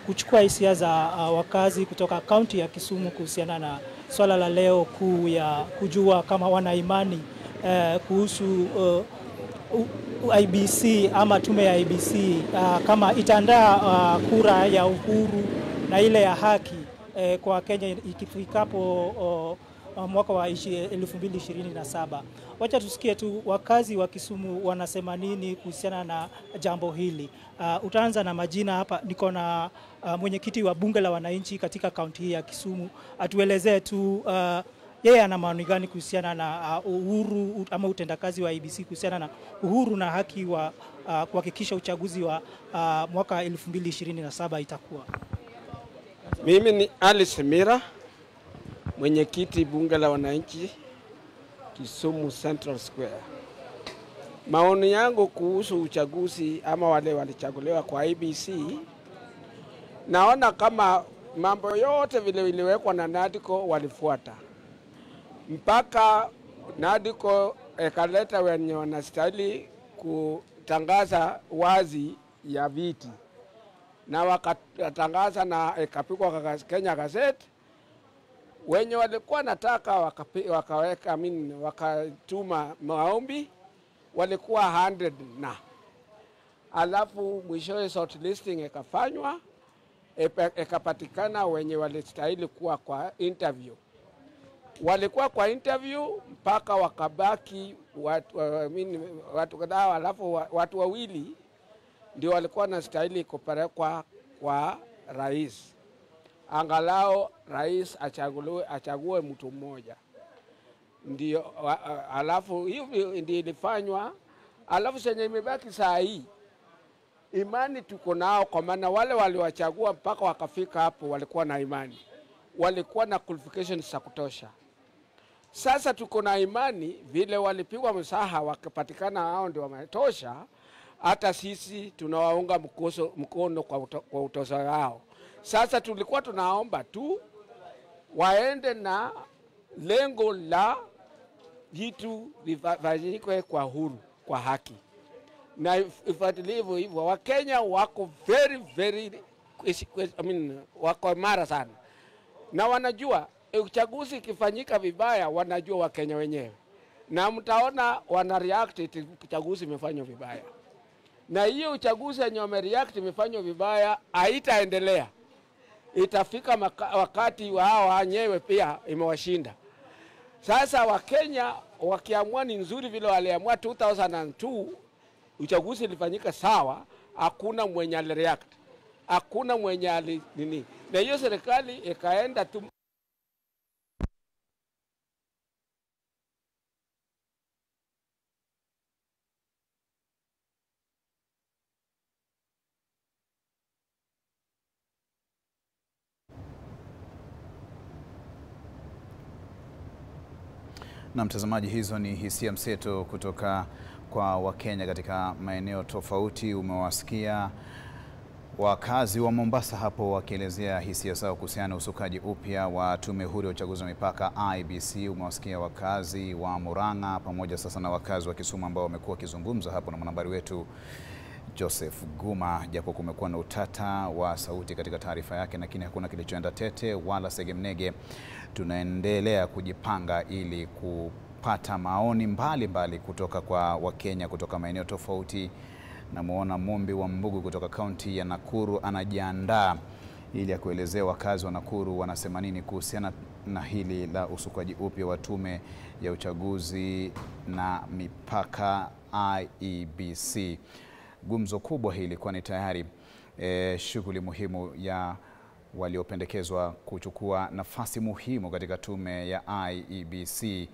Speaker 18: kuchukua hisia za wakazi kutoka kaunti ya Kisumu kuhusiana na swala la leo kuu ya kujua kama wana imani kuhusu IEBC ama tume ya IEBC kama itaandaa kura ya uhuru na ile ya haki kwa Kenya ikifikapo mwaka wa 2027. Wacha tusikie tu wakazi wa Kisumu wanasema nini kuhusiana na jambo hili. Utaanza na majina hapa. Niko na mwenyekiti wa bunge la wananchi katika kaunti hii ya Kisumu, atuelezee tu yeye ana maoni gani kuhusiana na uhuru ama utendakazi wa IEBC kuhusiana na uhuru na haki wa kuhakikisha uchaguzi wa mwaka 2027 itakuwa.
Speaker 19: Mimi ni Alice Mira, mwenyekiti bunge la wananchi Kisumu Central Square. Maoni yangu kuhusu uchaguzi ama wale walichaguliwa kwa IEBC, naona kama mambo yote vile iliwekwa na NADCO walifuata, mpaka NADCO ikaleta wenye wanastahili kutangaza wazi ya viti, na wakatangaza na ikapikwa Kenya Gazette. Wenye walikuwa nataka wakaweka wakatuma maombi walikuwa 100 na alafu mwishowe shortlisting ikafanywa, ikapatikana wenye walistahili kuwa kwa interview. Walikuwa kwa interview mpaka wakabaki watu kadhaa, alafu watu wawili ndio walikuwa wanastahili kupelekwa kwa rais. Angalau rais achague mtu mmoja. Ndio alafu hivi ndio ilifanywa. Alafu senye imebaki saa hii, imani tuko nao, kwa maana wale waliwachagua mpaka wakafika hapo walikuwa na imani, walikuwa na qualifications za kutosha. Sasa tuko na imani vile walipigwa msaha wakapatikana hao ndio wametosha, hata sisi tunawaunga mkono kwa utosa wao. Sasa tulikuwa tunaomba tu waende na lengo la vitu vifanyike kwa huru, kwa haki. Na ifuatilie hivyo hivyo. Wakenya wako very very, wako mara sana. Na wanajua uchaguzi ikifanyika vibaya, wanajua Wakenya wenyewe. Na mtaona wana react uchaguzi imefanywa vibaya. Na hiyo uchaguzi yenye wamereact imefanywa vibaya haitaendelea. Itafika wakati wao wenyewe pia imewashinda. Sasa Wakenya wakiamua ni nzuri vile waliamua 2002, uchaguzi ilifanyika sawa, hakuna mwenye alireact, hakuna mwenye ali nini. Na hiyo serikali ikaenda tu.
Speaker 7: Na mtazamaji, hizo ni hisia mseto kutoka kwa Wakenya katika maeneo tofauti. Umewasikia wakazi wa Mombasa hapo wakielezea hisia zao kuhusiana na usukaji upya wa Tume Huru ya Uchaguzi wa Mipaka IEBC. Umewasikia wakazi wa Murang'a pamoja sasa na wakazi wa Kisumu ambao wamekuwa wakizungumza hapo na mwanahabari wetu Joseph Guma, japo kumekuwa na utata wa sauti katika taarifa yake, lakini hakuna kilichoenda tete wala segemnege. Tunaendelea kujipanga ili kupata maoni mbalimbali mbali kutoka kwa Wakenya kutoka maeneo tofauti. Namuona Mumbi wa Mbugu kutoka kaunti ya Nakuru anajiandaa ili akuelezea wakazi wa Nakuru wanasema nini kuhusiana na hili la usukaji upya wa Tume ya Uchaguzi na Mipaka IEBC. Gumzo kubwa hili kwani tayari shughuli muhimu ya waliopendekezwa kuchukua nafasi muhimu katika tume ya IEBC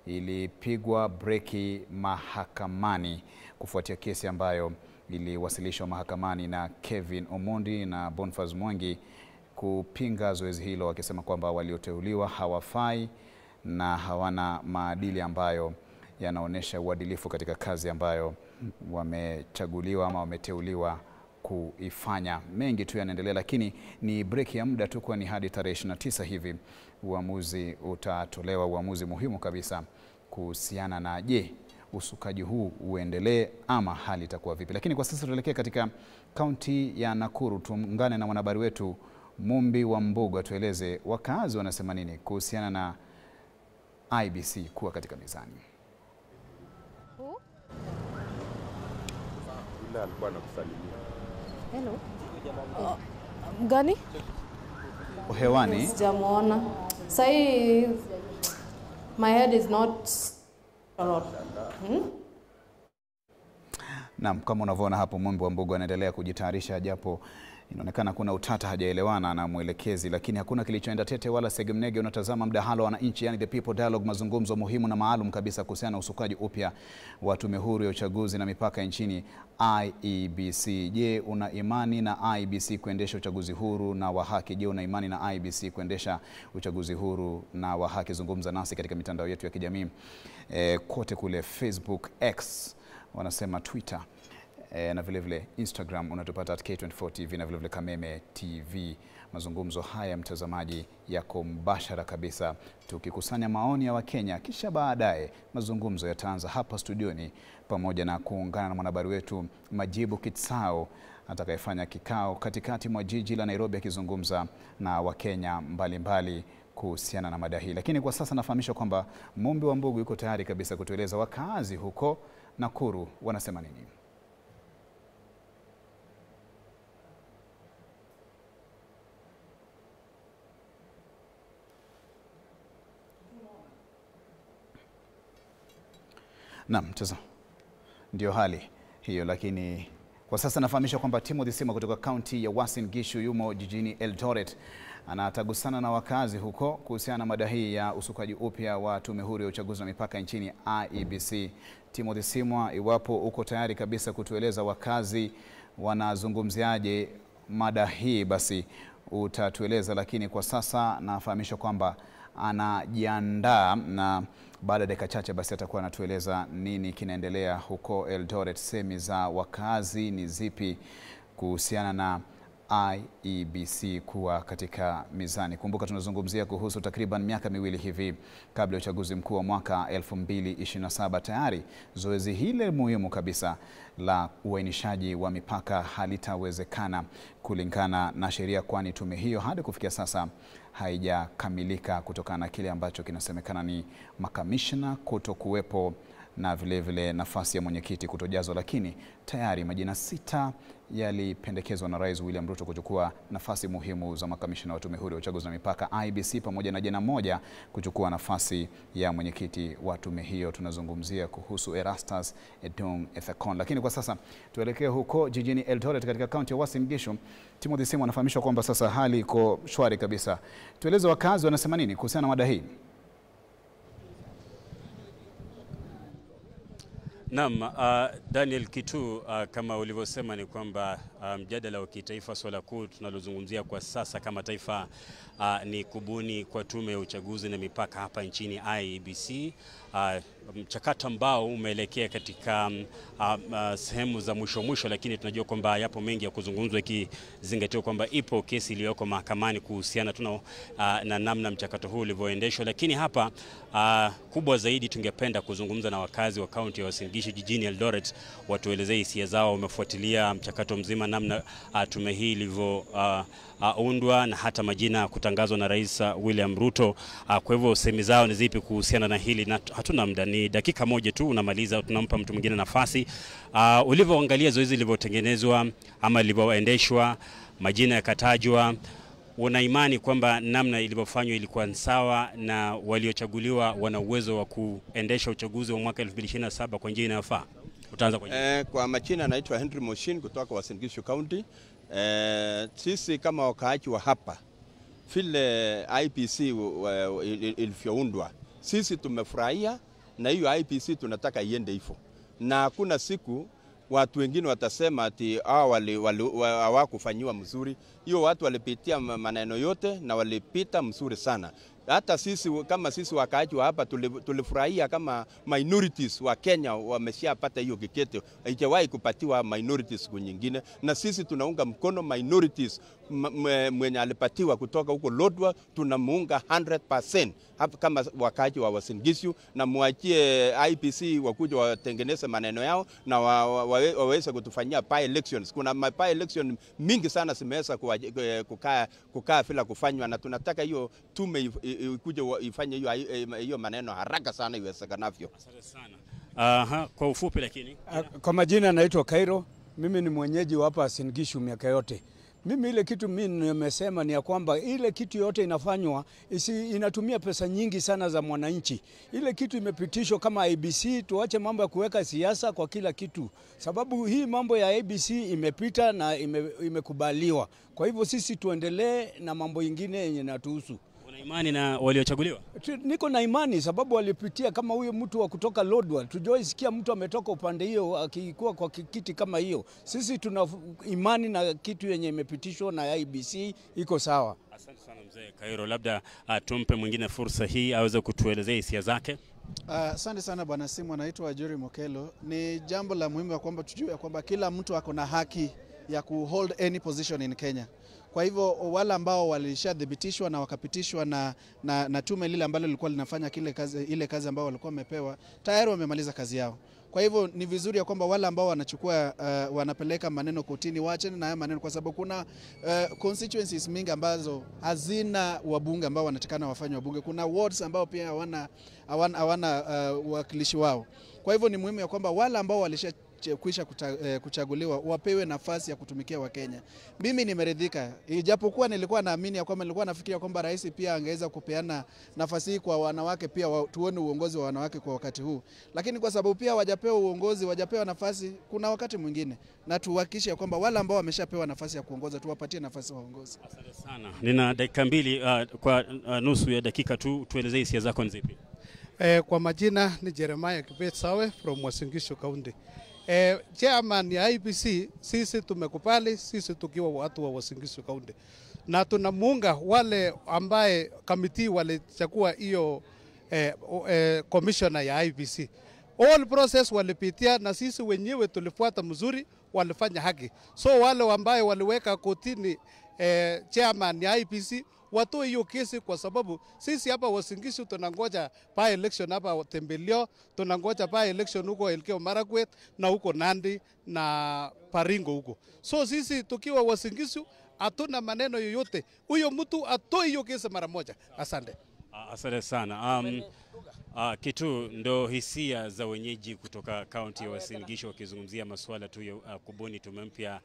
Speaker 7: ilipigwa breki mahakamani kufuatia kesi ambayo iliwasilishwa mahakamani na Kevin Omondi na Boniface Mwangi kupinga zoezi hilo, wakisema kwamba walioteuliwa hawafai na hawana maadili ambayo yanaonesha uadilifu katika kazi ambayo wamechaguliwa ama wameteuliwa kuifanya. Mengi tu yanaendelea, lakini ni break ya muda tu, kwani hadi tarehe 29 hivi uamuzi utatolewa, uamuzi muhimu kabisa kuhusiana na je, usukaji huu uendelee ama hali itakuwa vipi. Lakini kwa sasa tuelekee katika kaunti ya Nakuru, tuungane na mwanahabari wetu Mumbi wa Mbugu atueleze wakazi wanasema nini kuhusiana na IEBC kuwa katika mizani.
Speaker 20: Hello. Gani?
Speaker 7: Hewani.
Speaker 20: Sijamuona. Sasa My head is not a lot.
Speaker 7: Naam, kama unavyoona hapo Mumbi Wambugu anaendelea kujitayarisha japo inaonekana kuna utata, hajaelewana na mwelekezi, lakini hakuna kilichoenda tete wala segemnege. Unatazama mdahalo wa wananchi, yani The People Dialogue, mazungumzo muhimu na maalum kabisa kuhusiana na usukaji upya wa Tume Huru ya Uchaguzi na Mipaka nchini IEBC. Je, una imani na IEBC kuendesha uchaguzi huru na wa haki? Je, una imani na IEBC kuendesha uchaguzi huru na wa haki? Zungumza nasi katika mitandao yetu ya kijamii kote kule Facebook, X wanasema Twitter, na vile vile Instagram unatupata at K24 TV na vile vile Kameme TV. Mazungumzo haya mtazamaji yako mbashara kabisa, tukikusanya maoni ya Wakenya, kisha baadaye mazungumzo yataanza hapa studioni pamoja na kuungana na mwanahabari wetu Majibu Kitsao atakayefanya kikao katikati mwa jiji la Nairobi akizungumza na Wakenya mbalimbali kuhusiana na mada hii. Lakini kwa sasa nafahamishwa kwamba Mumbi Wambugu yuko tayari kabisa kutueleza wakazi huko Nakuru wanasema nini. Naam, tazama. Ndio hali hiyo, lakini kwa sasa nafahamishwa kwamba Timothy Sima kutoka kaunti ya Uasin Gishu yumo jijini Eldoret. Anatagusana na wakazi huko kuhusiana na mada hii ya usukaji upya wa Tume Huru ya Uchaguzi na Mipaka nchini IEBC. Timothy Simwa, iwapo uko tayari kabisa kutueleza wakazi wanazungumziaje mada hii, basi utatueleza, lakini kwa sasa nafahamishwa kwamba anajiandaa na baada ya dakika chache basi atakuwa anatueleza nini kinaendelea huko Eldoret, semi za wakazi ni zipi kuhusiana na IEBC kuwa katika mizani. Kumbuka tunazungumzia kuhusu takriban miaka miwili hivi kabla ya uchaguzi mkuu wa mwaka 2027. Tayari zoezi hile muhimu kabisa la uainishaji wa mipaka halitawezekana kulingana na sheria, kwani tume hiyo hadi kufikia sasa haijakamilika kutokana na kile ambacho kinasemekana ni makamishna kutokuwepo na vile vile nafasi ya mwenyekiti kutojazwa. Lakini tayari majina 6 yalipendekezwa na Rais William Ruto kuchukua nafasi muhimu za makamishna wa Tume Huru ya Uchaguzi na Mipaka IEBC, pamoja na jina moja kuchukua nafasi ya mwenyekiti wa tume hiyo. Tunazungumzia kuhusu Erastus Edung Ethekon. Lakini kwa sasa tuelekee huko jijini Eldoret katika kaunti ya Uasin Gishu. Timothy Simo anafahamishwa kwamba sasa hali iko shwari kabisa. Tueleze wakazi wanasema nini kuhusiana na mada hii.
Speaker 21: Naam, Daniel Kitu, kama ulivyosema ni kwamba mjadala wa kitaifa, swala kuu tunalozungumzia kwa sasa kama taifa ni kubuni kwa Tume ya Uchaguzi na Mipaka hapa nchini IEBC, mchakato ambao umeelekea katika sehemu za mwisho mwisho, lakini tunajua kwamba yapo mengi ya kuzungumzwa ikizingatiwa kwamba ipo kesi iliyoko mahakamani kuhusiana na namna mchakato huu ulivyoendeshwa. Lakini hapa kubwa zaidi tungependa kuzungumza na wakazi wa kaunti ya Uasin Gishu jijini Eldoret, watuelezee hisia zao. Wamefuatilia mchakato mzima namna tume hii ilivyoundwa na hata majina kutangazwa na Rais William Ruto. Kwa hivyo semi zao ni zipi kuhusiana na hili? Na hatuna muda, ni dakika moja tu unamaliza, tunampa mtu mwingine nafasi. Ulivyoangalia zoezi lilivyotengenezwa ama lilivyoendeshwa, majina yakatajwa, una imani kwamba namna ilivyofanywa ilikuwa sawa na waliochaguliwa wana uwezo wa kuendesha uchaguzi wa mwaka 2027 kwa njia inayofaa? Utaanza kwa jina.
Speaker 22: Kwa majina naitwa Henry Moshin kutoka Uasin Gishu County. Sisi kama wakaaji wa hapa, vile IEBC ilivyoundwa, sisi tumefurahia na hiyo IEBC tunataka iende hivyo. Na hakuna siku watu wengine watasema ati hawakufanyiwa mzuri. Hiyo watu walipitia maneno yote na walipita mzuri sana. Hata sisi kama sisi wakaaji wa hapa tulifurahia kama minorities wa Kenya wameshapata hiyo kiketi. Haijawahi kupatiwa minorities siku nyingine, na sisi tunaunga mkono minorities mwenye alipatiwa kutoka huko Lodwar, tunamuunga 100% hapa kama wakaaji wa Uasin Gishu, na muachie IEBC wakuja watengeneze maneno yao na waweze kutufanyia by elections. Kuna by election mingi sana zimeweza kukaa bila kufanywa, na tunataka hiyo tume ikuje ifanye hiyo maneno haraka sana iwezekanavyo.
Speaker 21: Asante sana. Kwa ufupi lakini.
Speaker 23: Kwa majina naitwa Cairo, mimi ni mwenyeji wa hapa Uasin Gishu miaka yote.
Speaker 3: Mimi ile kitu mimi nimesema ni ya kwamba ile kitu yote inafanywa inatumia pesa nyingi sana za mwananchi. Ile kitu imepitishwa kama IEBC, tuache mambo ya kuweka siasa kwa kila kitu, sababu hii mambo ya IEBC imepita na imekubaliwa. Kwa hivyo sisi tuendelee na mambo ingine yenye natuhusu.
Speaker 21: Una imani na waliochaguliwa?
Speaker 3: Niko na imani sababu walipitia, kama huyo mtu wa kutoka Lodwar, tujawahi sikia mtu ametoka upande hiyo akikuwa kwa kiti kama hiyo. Sisi tuna imani na kitu yenye imepitishwa na IEBC iko sawa.
Speaker 21: Asante sana mzee Kairo, labda tumpe mwingine fursa hii aweze kutuelezea hisia zake.
Speaker 4: Asante sana bwana Simu, anaitwa Jerry Mokelo. Ni jambo la muhimu ya kwamba tujue ya kwamba kila mtu ako na haki ya ku hold any position in Kenya. Kwa hivyo wale ambao walishathibitishwa na wakapitishwa na tume lile ambalo lilikuwa linafanya ile kazi ambao walikuwa wamepewa, tayari wamemaliza kazi yao. Kwa hivyo ni vizuri ya kwamba wale ambao wanachukua wanapeleka maneno kotini waachane na haya maneno, kwa sababu kuna constituencies mingi ambazo hazina wabunge ambao wanatakana wafanye wabunge. Kuna wards ambao pia hawana wakilishi wao. Kwa hivyo ni muhimu ya kwamba wale ambao walisha kuisha kuchaguliwa wapewe nafasi ya kutumikia Wakenya. Mimi nimeridhika, ijapokuwa nilikuwa naamini ya kwamba nilikuwa nafikiria kwamba rais pia angeweza kupeana nafasi hii kwa wanawake pia tuone uongozi wa wanawake kwa wakati huu, lakini kwa sababu pia wajapewa uongozi, wajapewa nafasi, kuna wakati mwingine na tuhakikishe kwamba wale ambao wameshapewa nafasi ya kuongoza tuwapatie nafasi waongozi.
Speaker 21: Asante sana. Nina dakika mbili, kwa nusu ya dakika tu tuelezee hisia zako ni zipi?
Speaker 23: Kwa majina ni Jeremiah Kibet Sawe from Uasin Gishu County. Chairman ya IEBC sisi tumekubali, sisi tukiwa watu wa Uasin Gishu County, na tunamuunga wale ambaye committee walichagua hiyo commissioner ya IEBC. All process walipitia na sisi wenyewe tulifuata mzuri, walifanya haki. So wale ambaye waliweka kotini chairman ya IEBC watoe hiyo kesi, kwa sababu sisi hapa Uasin Gishu tunangoja by election hapa Tembelio, tunangoja by election huko Elgeyo Marakwet na huko Nandi na Baringo huko. So sisi tukiwa Uasin Gishu hatuna maneno yoyote, huyo mtu atoe hiyo kesi mara moja. Asante.
Speaker 21: Asante sana. Kitu ndo hisia za wenyeji kutoka kaunti ya Uasin Gishu wakizungumzia masuala tu ya kubuni tume mpya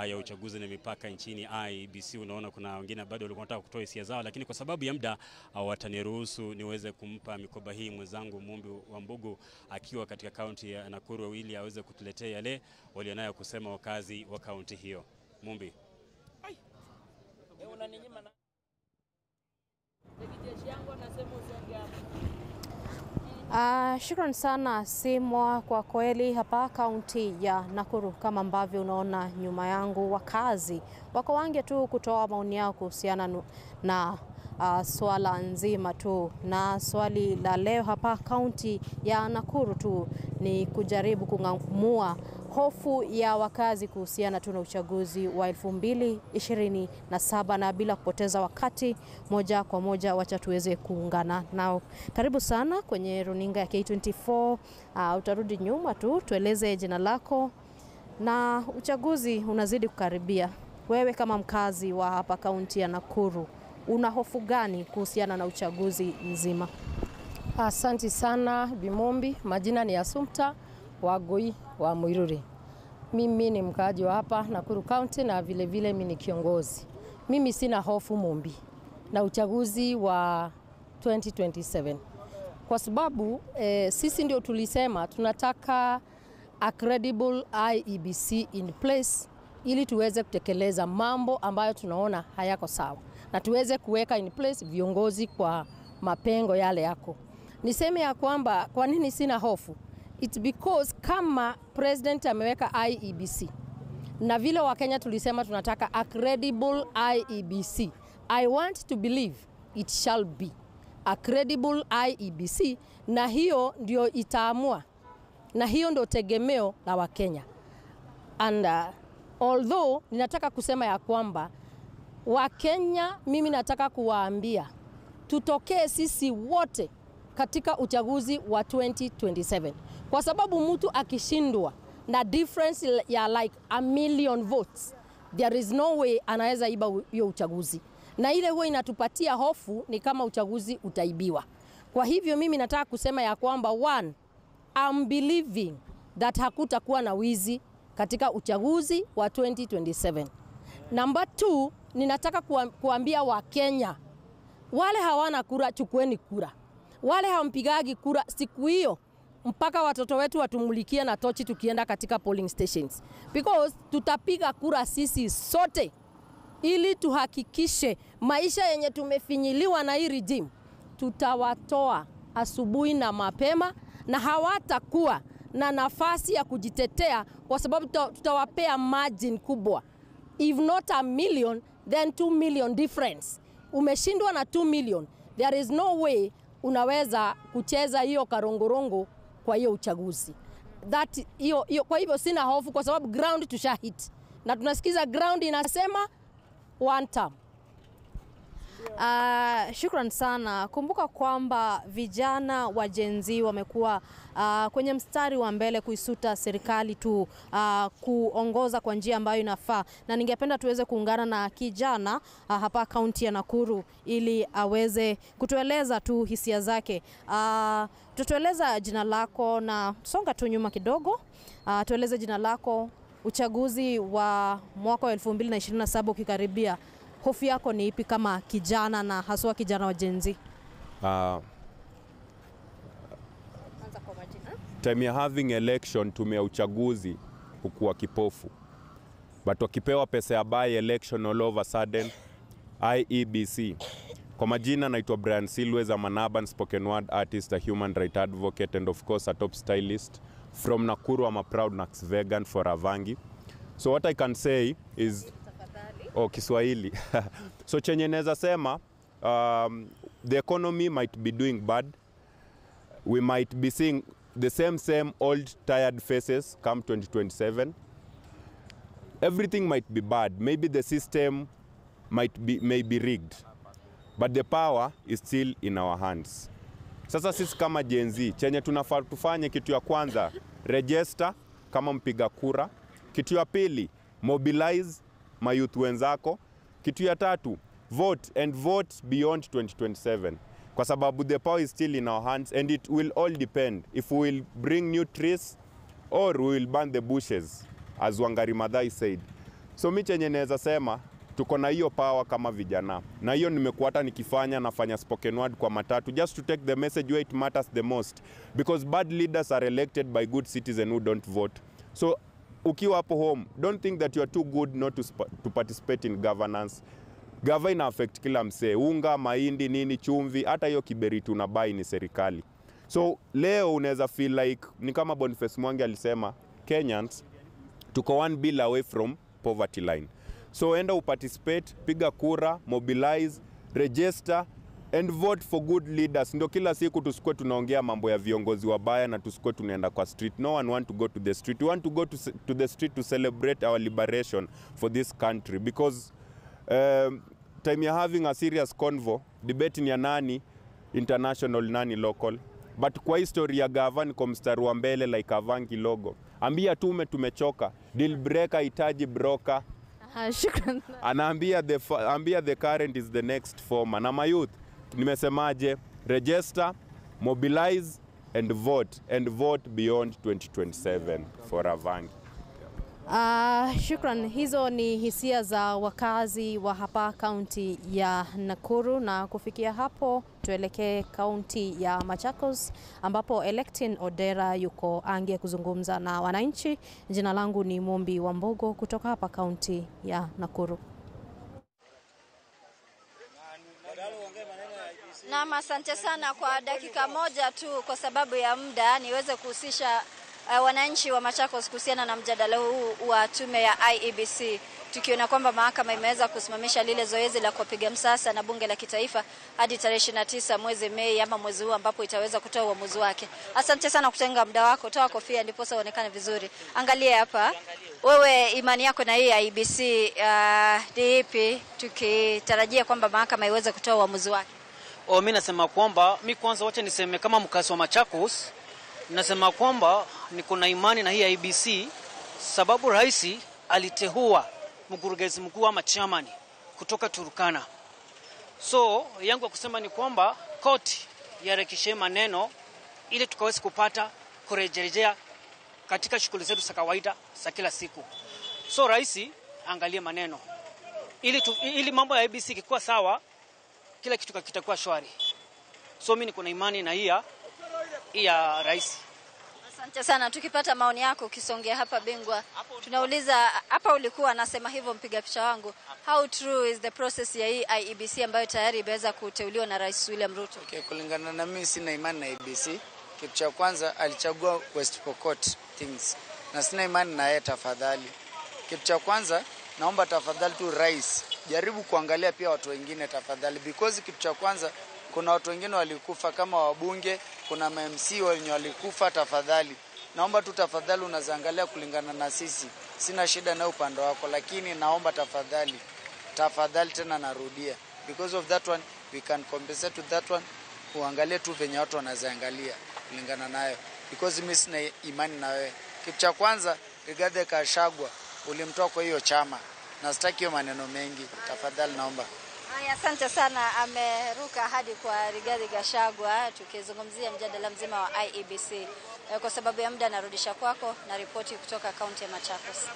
Speaker 21: ya uchaguzi na mipaka nchini IEBC. Unaona kuna wengine bado walikuwa wanataka kutoa hisia zao, lakini kwa sababu ya muda wataniruhusu niweze kumpa mikoba hii mwenzangu Mumbi wa Mbugu akiwa katika kaunti ya Nakuru ili aweze kutuletea yale walionayo kusema wakazi wa kaunti hiyo. Mumbi.
Speaker 20: Shukran sana Simwa, kwa kweli hapa kaunti ya Nakuru kama ambavyo unaona nyuma yangu, wakazi wako wange tu kutoa maoni yao kuhusiana na swala nzima tu, na swali la leo hapa kaunti ya Nakuru tu ni kujaribu kung'amua hofu ya wakazi kuhusiana tu na uchaguzi wa 2027, na bila kupoteza wakati moja kwa moja wacha tuweze kuungana nao. Karibu sana kwenye runinga ya K24. Utarudi nyuma tu tueleze jina lako, na uchaguzi unazidi kukaribia. Wewe kama mkazi wa hapa kaunti ya Nakuru una hofu gani kuhusiana na uchaguzi mzima?
Speaker 24: Asante sana Bimombi, majina ni Assumpta Wagoi wa Muiruri. Mimi ni mkaaji wa hapa Nakuru County na vile vile mimi ni kiongozi. Mimi sina hofu Mumbi na uchaguzi wa 2027 kwa sababu sisi ndio tulisema tunataka a credible IEBC in place ili tuweze kutekeleza mambo ambayo tunaona hayako sawa na tuweze kuweka in place viongozi kwa mapengo yale yako. Niseme ya kwamba kwa nini sina hofu? It's because kama president ameweka IEBC na vile wa Kenya tulisema tunataka a credible IEBC, I want to believe it shall be a credible IEBC, na hiyo ndio itaamua na hiyo ndio tegemeo la Wakenya. And although ninataka kusema ya kwamba Wakenya, mimi nataka kuwaambia tutokee sisi wote katika uchaguzi wa 2027, kwa sababu mtu akishindwa na difference ya like 1 million votes, there is no way anaweza iba hiyo uchaguzi, na ile huwa inatupatia hofu ni kama uchaguzi utaibiwa. Kwa hivyo mimi nataka kusema ya kwamba one, I'm believing that hakutakuwa na wizi katika uchaguzi wa 2027. Namba 2, ninataka kuambia Wakenya wale hawana kura, chukueni kura. Wale hawampigagi kura siku hiyo, mpaka watoto wetu watumulikie na tochi tukienda katika polling stations, because tutapiga kura sisi sote ili tuhakikishe maisha yenye tumefinyiliwa na hii regime tutawatoa asubuhi na mapema, na hawatakuwa na nafasi ya kujitetea kwa sababu tutawapea margin kubwa. If not 1 million, then 2 million difference. Umeshindwa na 2 million, there is no way unaweza kucheza hiyo karongorongo kwa hiyo uchaguzi. That hiyo, kwa hivyo sina hofu kwa sababu ground tushahit. Na tunasikiza ground inasema one term.
Speaker 20: Shukran sana. Kumbuka kwamba vijana wa Gen Z wamekuwa kwenye mstari wa mbele kuisuta serikali tu kuongoza kwa njia ambayo inafaa, na ningependa tuweze kuungana na kijana hapa kaunti ya Nakuru ili aweze kutueleza tu hisia zake. Tutueleza jina lako na songa tu nyuma kidogo. Tueleze jina lako, uchaguzi wa mwaka 2027 ukikaribia, hofu yako ni ipi kama kijana na haswa kijana wa Gen Z?
Speaker 17: Time ya having election, tume ya uchaguzi hukuwa kipofu. But wakipewa pesa ya by election all over sudden, IEBC. Kwa majina naitwa Brian Silwes, I'm an urban spoken word artist, a human right advocate, and of course a top stylist. From Nakuru, I'm a proud Nax vegan for Avangi. So what I can say is... Oh, Kiswahili. So chenye naweza sema, the economy might be doing bad. We might be seeing the same old tired faces come 2027. Everything might be bad. Maybe the system may be rigged. But the power is still in our hands. Sasa sisi kama Gen Z, chenye tunafaa tufanye, kitu ya kwanza, register kama mpiga kura. Kitu ya pili, mobilize mayouth wenzako. Kitu ya tatu, vote, and vote beyond 2027. Kwa sababu the power is still in our hands, and it will all depend if we will bring new trees or we will burn the bushes, as Wangari Maathai said. So mi chenye naweza sema, tuko na hiyo power kama vijana. Na hiyo nimekuwa hata nikifanya, nafanya spoken word kwa matatu, just to take the message where it matters the most, because bad leaders are elected by good citizens who don't vote. So ukiwa hapo home, don't think that you are too good not to participate in governance. Gava ina affect kila msee, unga, mahindi, nini, chumvi, hata hiyo kiberiti unabai ni serikali. So leo unaweza feel like, ni kama Boniface Mwangi alisema, Kenyans tuko 1 bill away from poverty line. So enda uparticipate, piga kura, mobilize, register and vote for good leaders. Ndio kila siku tusikue tunaongea mambo ya viongozi wabaya na tusikue tunaenda kwa street. No one want to go to the street. We want to go to the street to celebrate our liberation for this country, because time you're having a serious convo, debate ni ya nani international, nani local. But kwa history ya gava niko mstari wa mbele like Avangi logo. Ambia tume tumechoka. Deal breaker itaji broker.
Speaker 20: Shukran.
Speaker 17: Anaambia the current is the next former. Na mayouth, nimesemaje? Register, mobilize and vote, and vote beyond 2027 for Avangi.
Speaker 20: Shukran. Hizo ni hisia za wakazi wa hapa kaunti ya Nakuru, na kufikia hapo tuelekee kaunti ya Machakos ambapo Electin Odera yuko ange kuzungumza na wananchi. Jina langu ni Mombi Wambogo kutoka hapa kaunti ya Nakuru.
Speaker 1: Naam, asante sana kwa dakika moja tu kwa sababu ya muda niweze kuhusisha wananchi wa Machakos kuhusiana na mjadala huu wa tume ya IEBC, tukiona kwamba mahakama imeweza kusimamisha lile zoezi la kupiga msasa na bunge la kitaifa hadi tarehe 29 mwezi Mei ama mwezi huu ambapo itaweza kutoa uamuzi wake. Asante sana kutenga muda wako, toa kofia ndipo sasa uonekane vizuri. Angalia hapa. Wewe imani yako na hii IEBC ni ipi, tukitarajia kwamba mahakama iweze kutoa uamuzi wake?
Speaker 2: Mimi nasema kwamba mimi kwanza wacha niseme kama mkazi wa Machakos, nasema kwamba niko na imani na hii IEBC sababu rais aliteua mkurugenzi mkuu ama chairman kutoka Turkana. So yangu ya kusema ni kwamba koti yarekishe maneno ili tukaweze kupata kurejelea katika shughuli zetu za kawaida za kila siku. So rais angalie maneno. Ili mambo ya IEBC ikikuwa sawa, kila kitu kitakuwa shwari. So mimi niko na imani na hii ya rais.
Speaker 1: Asante sana. Tukipata maoni yako ukisongea hapa Bingwa, tunauliza hapa, ulikuwa anasema hivyo mpiga picha wangu, how true is the process ya hii IEBC ambayo tayari imeweza kuteuliwa na Rais William Ruto?
Speaker 5: Okay, kulingana na mimi sina imani na IEBC. Kitu cha kwanza alichagua West Pokot things, na sina imani na yeye tafadhali. Kitu cha kwanza naomba tafadhali tu rais, jaribu kuangalia pia watu wengine tafadhali, because kitu cha kwanza kuna watu wengine walikufa kama wabunge, kuna MC wenye walikufa. Tafadhali naomba tu tafadhali unazaangalia kulingana na sisi. Sina shida na upande wako, lakini naomba tafadhali, tafadhali tena narudia, because of that one we can compensate to that one. Uangalie tu venye watu wanazaangalia kulingana nayo, because mimi sina imani na wewe. Kitu cha kwanza Rigathi Gachagua ulimtoa kwa hiyo chama, na sitaki hiyo maneno mengi, tafadhali naomba.
Speaker 1: Haya, asante sana. Ameruka hadi kwa Rigathi Gachagua tukizungumzia mjadala mzima wa IEBC. Kwa sababu ya muda narudisha kwako na ripoti kutoka kaunti ya Machakos.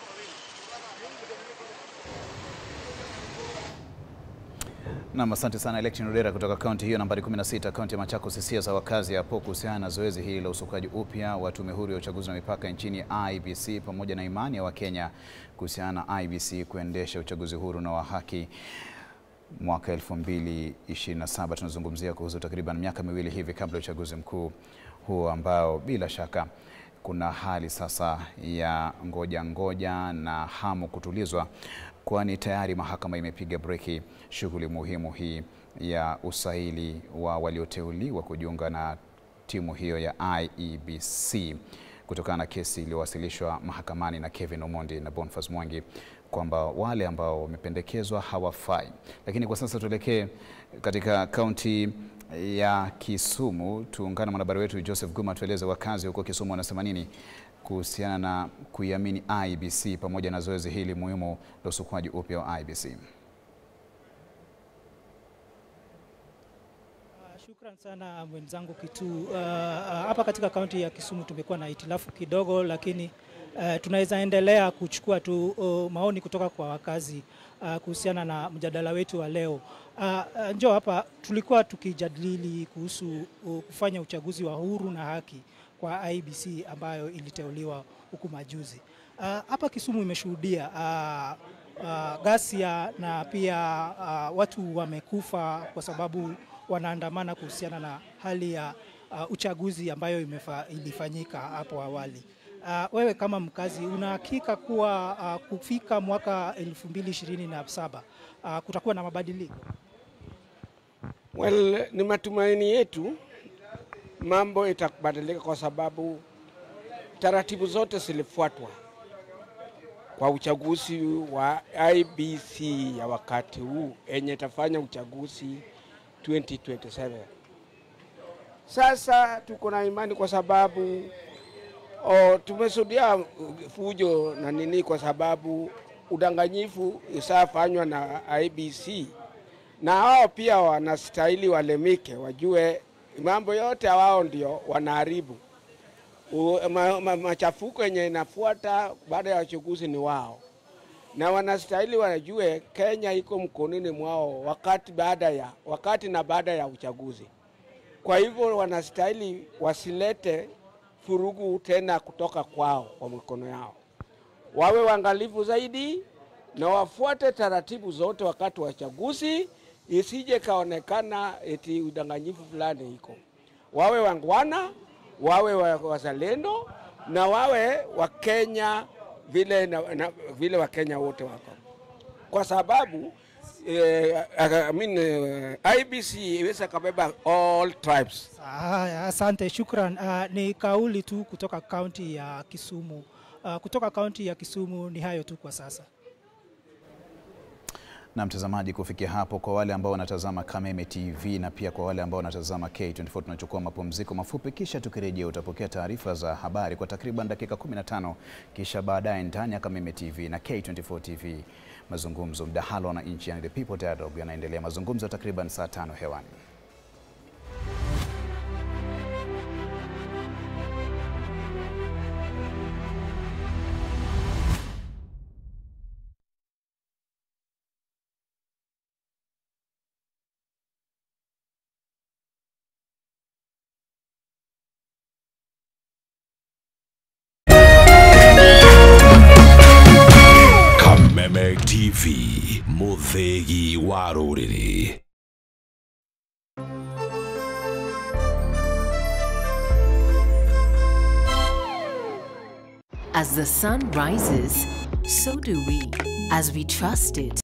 Speaker 7: Naam, asante sana Electin Odera kutoka kaunti hiyo nambari 16, kaunti ya Machakos. Hisia za wakazi hapo kuhusiana na zoezi hili la usukaji upya wa tume huru ya uchaguzi na mipaka nchini IEBC, pamoja na imani ya Wakenya kuhusiana na IEBC kuendesha uchaguzi huru na wa haki mwaka 2027. Tunazungumzia kuhusu takriban miaka miwili hivi kabla ya uchaguzi mkuu huo ambao bila shaka kuna hali sasa ya ngoja ngoja na hamu kutulizwa, kwani tayari mahakama imepiga breki shughuli muhimu hii ya usaili wa walioteuliwa kujiunga na timu hiyo ya IEBC kutokana na kesi iliyowasilishwa mahakamani na Kevin Omondi na Boniface Mwangi kwamba wale ambao wamependekezwa hawafai. Lakini kwa sasa tuelekee katika kaunti ya Kisumu, tuungane na mwanahabari wetu Joseph Guma tueleze wakazi huko Kisumu wanasema nini kuhusiana na kuiamini IEBC pamoja na zoezi hili muhimu la usukwaji upya wa IEBC.
Speaker 18: Shukran sana mwenzangu Kitu. Hapa katika kaunti ya Kisumu tumekuwa na hitilafu kidogo, lakini tunaweza endelea kuchukua tu maoni kutoka kwa wakazi kuhusiana na mjadala wetu wa leo. Njoo hapa, tulikuwa tukijadili kuhusu kufanya uchaguzi wa huru na haki kwa IEBC ambayo iliteuliwa huku majuzi. Hapa Kisumu imeshuhudia ghasia na pia watu wamekufa kwa sababu wanaandamana kuhusiana na hali ya uchaguzi ambayo ilifanyika hapo awali. Wewe kama mkazi unahakika kuwa kufika mwaka 2027 kutakuwa na mabadiliko?
Speaker 19: Well, ni matumaini yetu mambo itabadilika kwa sababu taratibu zote zilifuatwa kwa uchaguzi wa IEBC ya wakati huu enye itafanya uchaguzi 2027. Sasa tuko na imani kwa sababu tumeshuhudia fujo na nini, kwa sababu udanganyifu usafanywa na IEBC, na hao pia wanastahili walemike, wajue mambo yote wao ndio wanaharibu. Machafuko yenye inafuata baada ya uchaguzi ni wao, na wanastahili wajue Kenya iko mkononi mwao wakati na baada ya uchaguzi. Kwa hivyo wanastahili wasilete furugu tena kutoka kwao kwa mikono yao. Wawe waangalifu zaidi na wafuate taratibu zote wakati wa uchaguzi, isije kaonekana eti udanganyifu fulani iko. Wawe wangwana, wawe wazalendo na wawe Wakenya vile Wakenya wote wako. Kwa sababu IEBC iweza kabeba all tribes.
Speaker 18: Asante, shukran. Ni kauli tu kutoka kaunti ya Kisumu. Kutoka kaunti ya Kisumu ni hayo tu kwa sasa.
Speaker 7: Na mtazamaji, kufikia hapo, kwa wale ambao wanatazama Kameme TV na pia kwa wale ambao wanatazama K24, tunachukua mapumziko mafupi, kisha tukirejea utapokea taarifa za habari kwa takriban dakika 15, kisha baadaye ndani ya Kameme TV na K24 TV mazungumzo, mdahalo wa wananchi, yani the People Dialogue, yanaendelea. Mazungumzo takriban saa 5 hewani.
Speaker 6: As the sun rises, so do we, as we trust it.